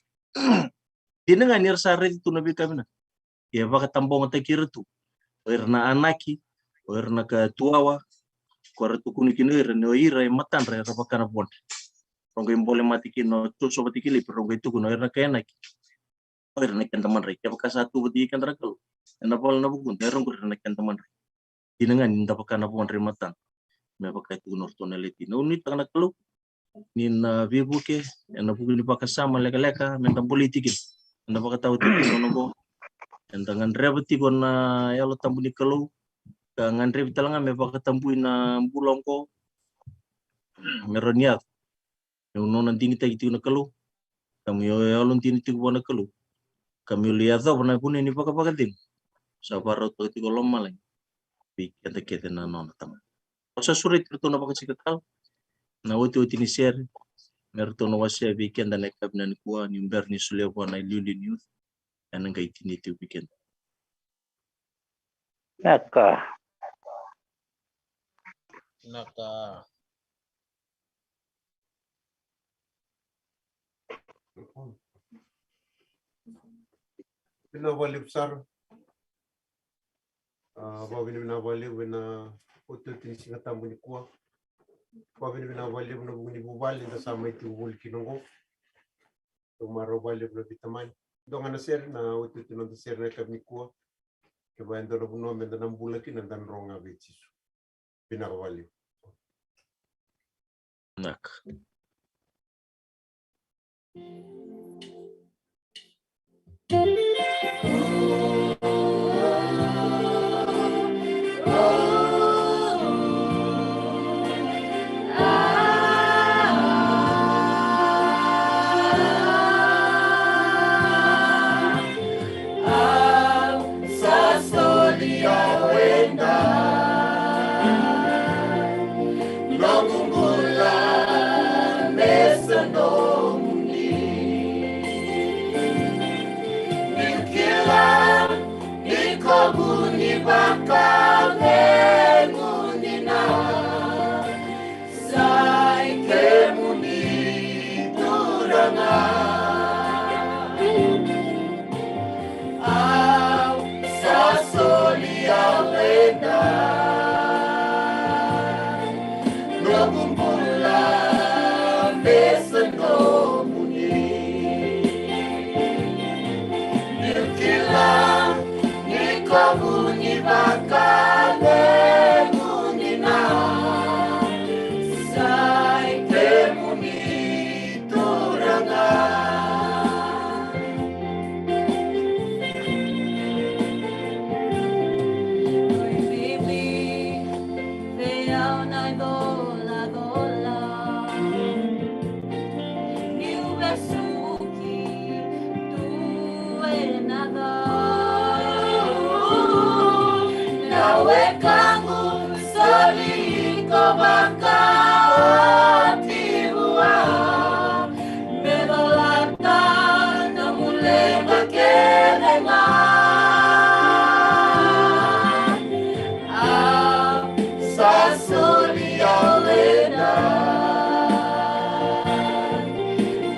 Dina ga ni ra sa raica tu na veika vinaka. Ia e vakatabogataki ira tu o ira na Anaki, o ira na ka tuwawa, ko ra tukuni kina o ira ni o ira e matadra era vaka na vodra. Rau qai bole mate kina o Joshua vata kei Levi, rau qai tukuna, o ira na kai Anaki, o ira na keda madrai. Kevaka sa tu vata kei keda na Kalou ena vale na vukuda, o ira qori na keda madrai. Dina ga ni da vaka na vodre e matana, me vaka e tukuna o ratou na leti. Na nuitaka na Kalou ni na veivuke ena vuku ni vakasama lekaleka me da bolei tiko kina, me da vakatawa tiko kina oqo. Eda gadreva tiko na Yalo Tabu ni Kalou, ka gadrevi tale ga me vakatabui na bula oqo me rawa ni yaco. Meu nona digitaki tiko na Kalou, ka meu yalodina tiko vua na Kalou, ka meu lai yacova na vuna ni vakavakacegu sa vakarautaka tiko o lomalagi vei keda kece na nona tamata. Au sa sureti iratou na vakasika tale na otioti ni sere me ratou na wasea vei keda na yakavi nikua, ni bera ni solia vua na iliuliu ni youth. Ena qai tinia tiko vei keda. Naka. Naka. Vinaka vakalevu sara. A, vakavinavinaka vakalevu ena otioti ni Siga Tabu nikua. Vakavinavinaka vakalevu ena vuku ni vuvale da sa mai tiko voli kina oqo. Dou marau vakalevu na veitamani. Dua ga na sere, na otioti ni noda sere na yakavi nikua. Kevaka e dua na vanua meda na bula kina, da na rogo ga vei Jisu. Vinaka vakalevu. Naka. Au sa soli au ena noqu bula me sa nomuni. Niu kila ni ko vuni vakaceguni na Sa i kemuni Turaga. Au sa soli au ena noqu bula me sa nomuni. Niu kila ni ko vuni vakaceguni na Sa i kemuni Turaga. Oi bibi vei au na icolacola. Niu vesuki tu ena cau. Na wekaqu soli iko vakaoti vua. Me colata nomu leqa kece ga. Au sa soli au ena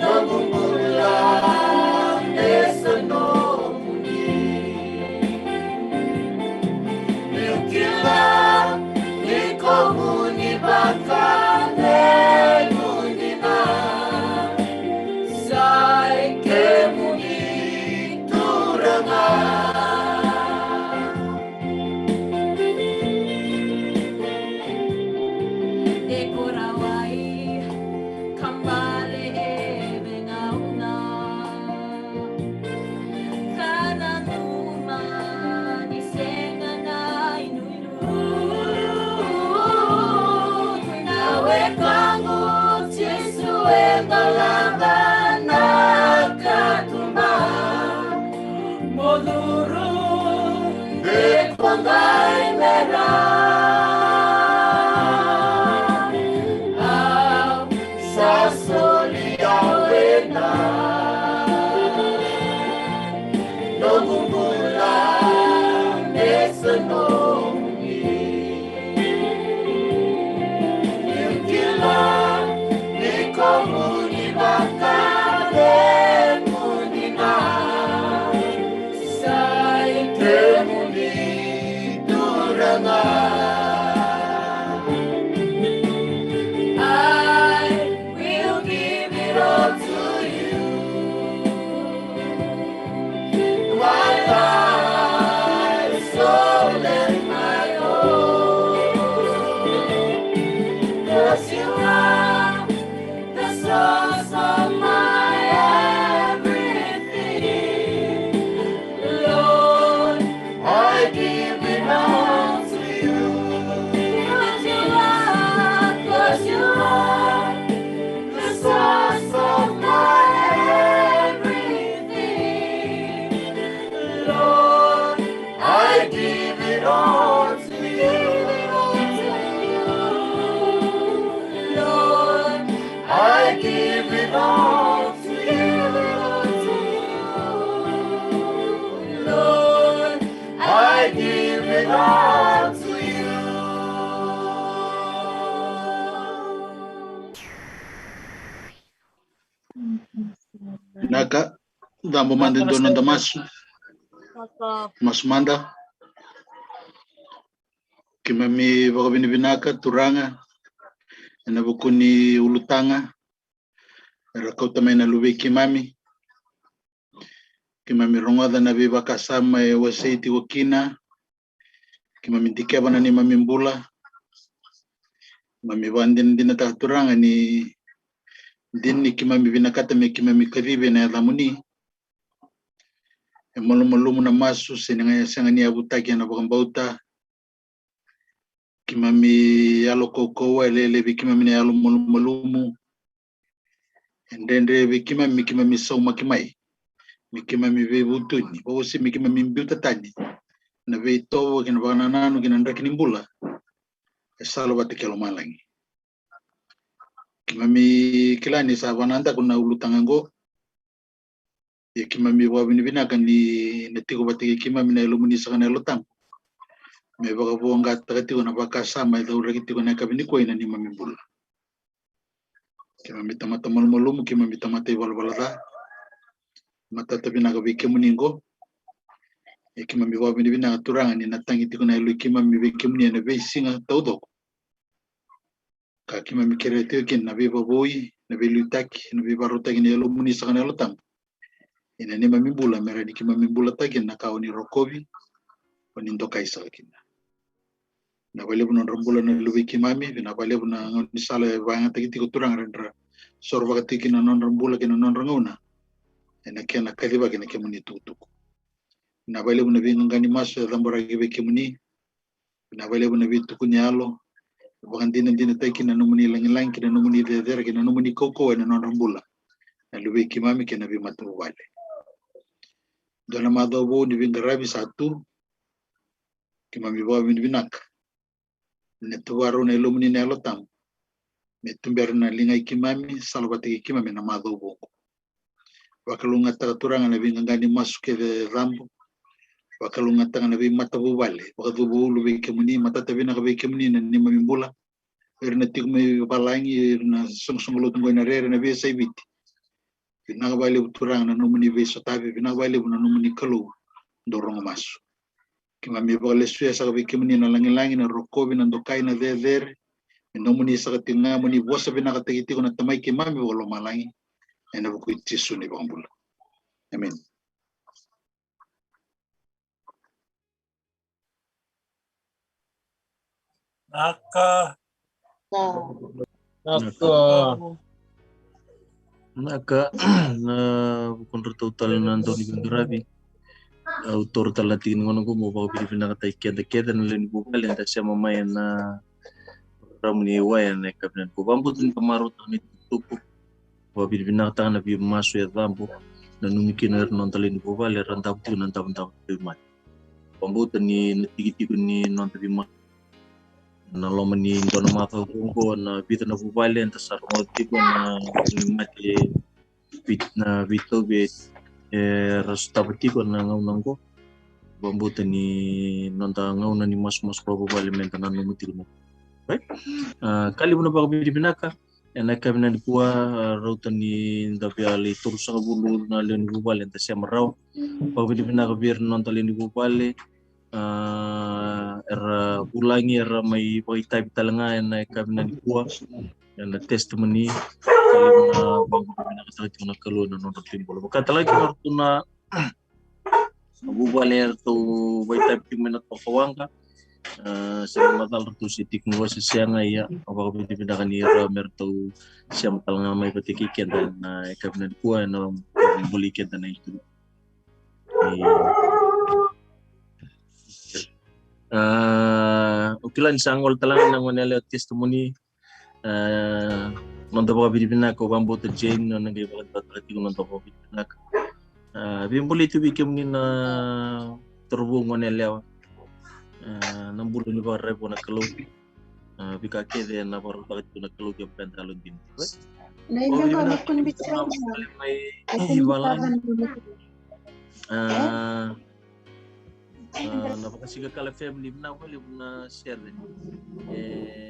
noqu bula me sa nomuni. Niu kila ni ko vuni vaka All to you. Vinaka, cabo mada e dua noda masu. Masu mada. Keimami vakavinavinaka Turaga ena vuku ni ulutaga era kauta mai na luvei keimami. Keimami rogoca na veivakasama e wasei tiko kina. Keimami dikeva na neimami bula. Keimami vakadinadinataka Turaga ni dina ni keimami vinakata me keimami kacivi ena yacamuni. E malumalumu na masu, se ni ga e sega ni yavutaki ena vakabauta. Keimami yalo kaukauwa, e lelevi keimami na yalo malumalumu. E dredre vei keimami me keimami saumaki mai, me keimami veivutuni, vausi me keimami biuta tani na veitovo kei na vakanananu kei na draki ni bula e sala vata kei lomalagi. Keimami kila ni sa vakanadaku na ulutaga oqo. Ia keimami vakavinavinaka ni na tiko vata kei keimami na Yalomuni saka na Yalo Tabu me vakavoqataka tiko na vakasama e cauraki tiko ena yakavi nikua ena neimami bula. Keimami tamata malumalumu, keimami tamata ivalavala ca. Matata vinaka vei kemuni oqo. Ia keimami vakavinavinaka Turaga ni na tagi tiko na yaloi keimami vei kemuni ena veisiga taucoko. Ka keimami kerea tiko kina na veivakavoui, na veiliutaki, na veivakarautaki ni Yalomuni saka na Yalo Tabu ena neimami bula, me rawa ni keimami bulataka kina na ka o ni rokovi, o ni dokai saka kina. Vinaka vakalevu na nodra bula na luvei keimami, vinaka vakalevu na gaunisala e vakayagataki tiko Turaga, ra dra sorovaka tiko kina na nodra bula kei na nodra gauna ena kena kacivaki na kemuni tukutuku. Vinaka vakalevu na veiqaqa ni masu e caboraki vei kemuni. Vinaka vakalevu na veitukuni yalo e vakadinadinataki kina na nomuni lagilagi kei na nomuni cecere kei na nomuni kaukauwa ena nodra bula na luvei keimami kei na veimatavuvale. Dua na macawa vou ni veiqaravi sa tu. Keimami vakavinavinaka ni na tuvakarau na Yalomuni na Yalo Tabu me tubera na ligai keimami, sala vata kei keimami ena macawa vou oqo. Vakalougatataka Turaga na veiqaqa ni masu kece e cabo. Vakalougatataka na veimatavuvale, vakacuva ulu vei kemuni, matata vinaka vei kemuni na neimami bula. O ira na tiko mai valagi, o ira na soqosoqo lotu oqo ena rere, na veiyasai Viti. Vinaka vakalevu Turaga na nomuni veisotavi, vinaka vakalevu na nomuni Kalou dau rogo masu. Keimami vakalesuya saka vei kemuni na lagilagi, na rokovi, na dokai, na cecere. Me nomuni saka tiko ga, mo ni vosa vinakataki tiko na Tamai keimami vakalomalagi. Ena vuku i Jisu na iVakabula. Emeni. Naka. Naka. Naka. Na vukudratou tale na dau ni veiqaravi. Au taura tale na tiki ni gauna oqo meu vakavinavinakataki keda kece na lewe ni vuvale eda sema mai ena programu ni wai ena yakavi nikua. Vakabauta ni da marautaka na itukutuku. Vakavinavinakataka na veimasu e cabo, nanumi kina o ira na noda lewe ni vuvale era davo tiko na davodavo ni tauvimate. Vakabauta ni na tikitiki ni noda veimasu ena loma ni dua na macawa oqo, na vica na vuvale eda sa rogoca tiko na tauvimate, vei-, na veitauvi era sotava tiko ena gauna oqo. Vakabauta ni noda gauna ni masumasu vakavuvale meda nanuma tiko na, right? Ah, ka levu na vakavinavinaka. Ena yakavi nikua, ah, rauta ni da via lai tolusagavulu na lewe ni vuvale eda sema rawa. Vakavinavinaka vei ira na noda lewe ni vuvale, ah, era vulagi, era mai vakaitavi tale ga ena yakavi nikua ena testimony. Ka levu na vakavinavinakataka tiko na Kalou ena nodra tui bula. Vaka tale ga kina o ratou na vuvale eratou vakaitavi tiko mai na tokawaqa. Ah, se na macala ratou se tiko qo se sega, ia au vakavinavinaka ni rawa me ratou sema tale ga mai vata kei keda ena yakavi nikua, ena vakabolei keda na itu. Ah, au kila ni sa gole tale ga na gone yalewa testimony. Ah, noda vakavinavinaka, au vakabauta Jane o na qai vakadewataka tiko noda vakavinavinaka. Ah, veibolei tu vei kemuni na turaga, gone yalewa. Ah, na bula ni vakararavi vua na Kalou. Ah, veika kece ena vakarautaka tiko na Kalou kevaka eda yalodina. Mai, ah, Ah, na Vakasika Kala family, vinaka vakalevu na sere. E,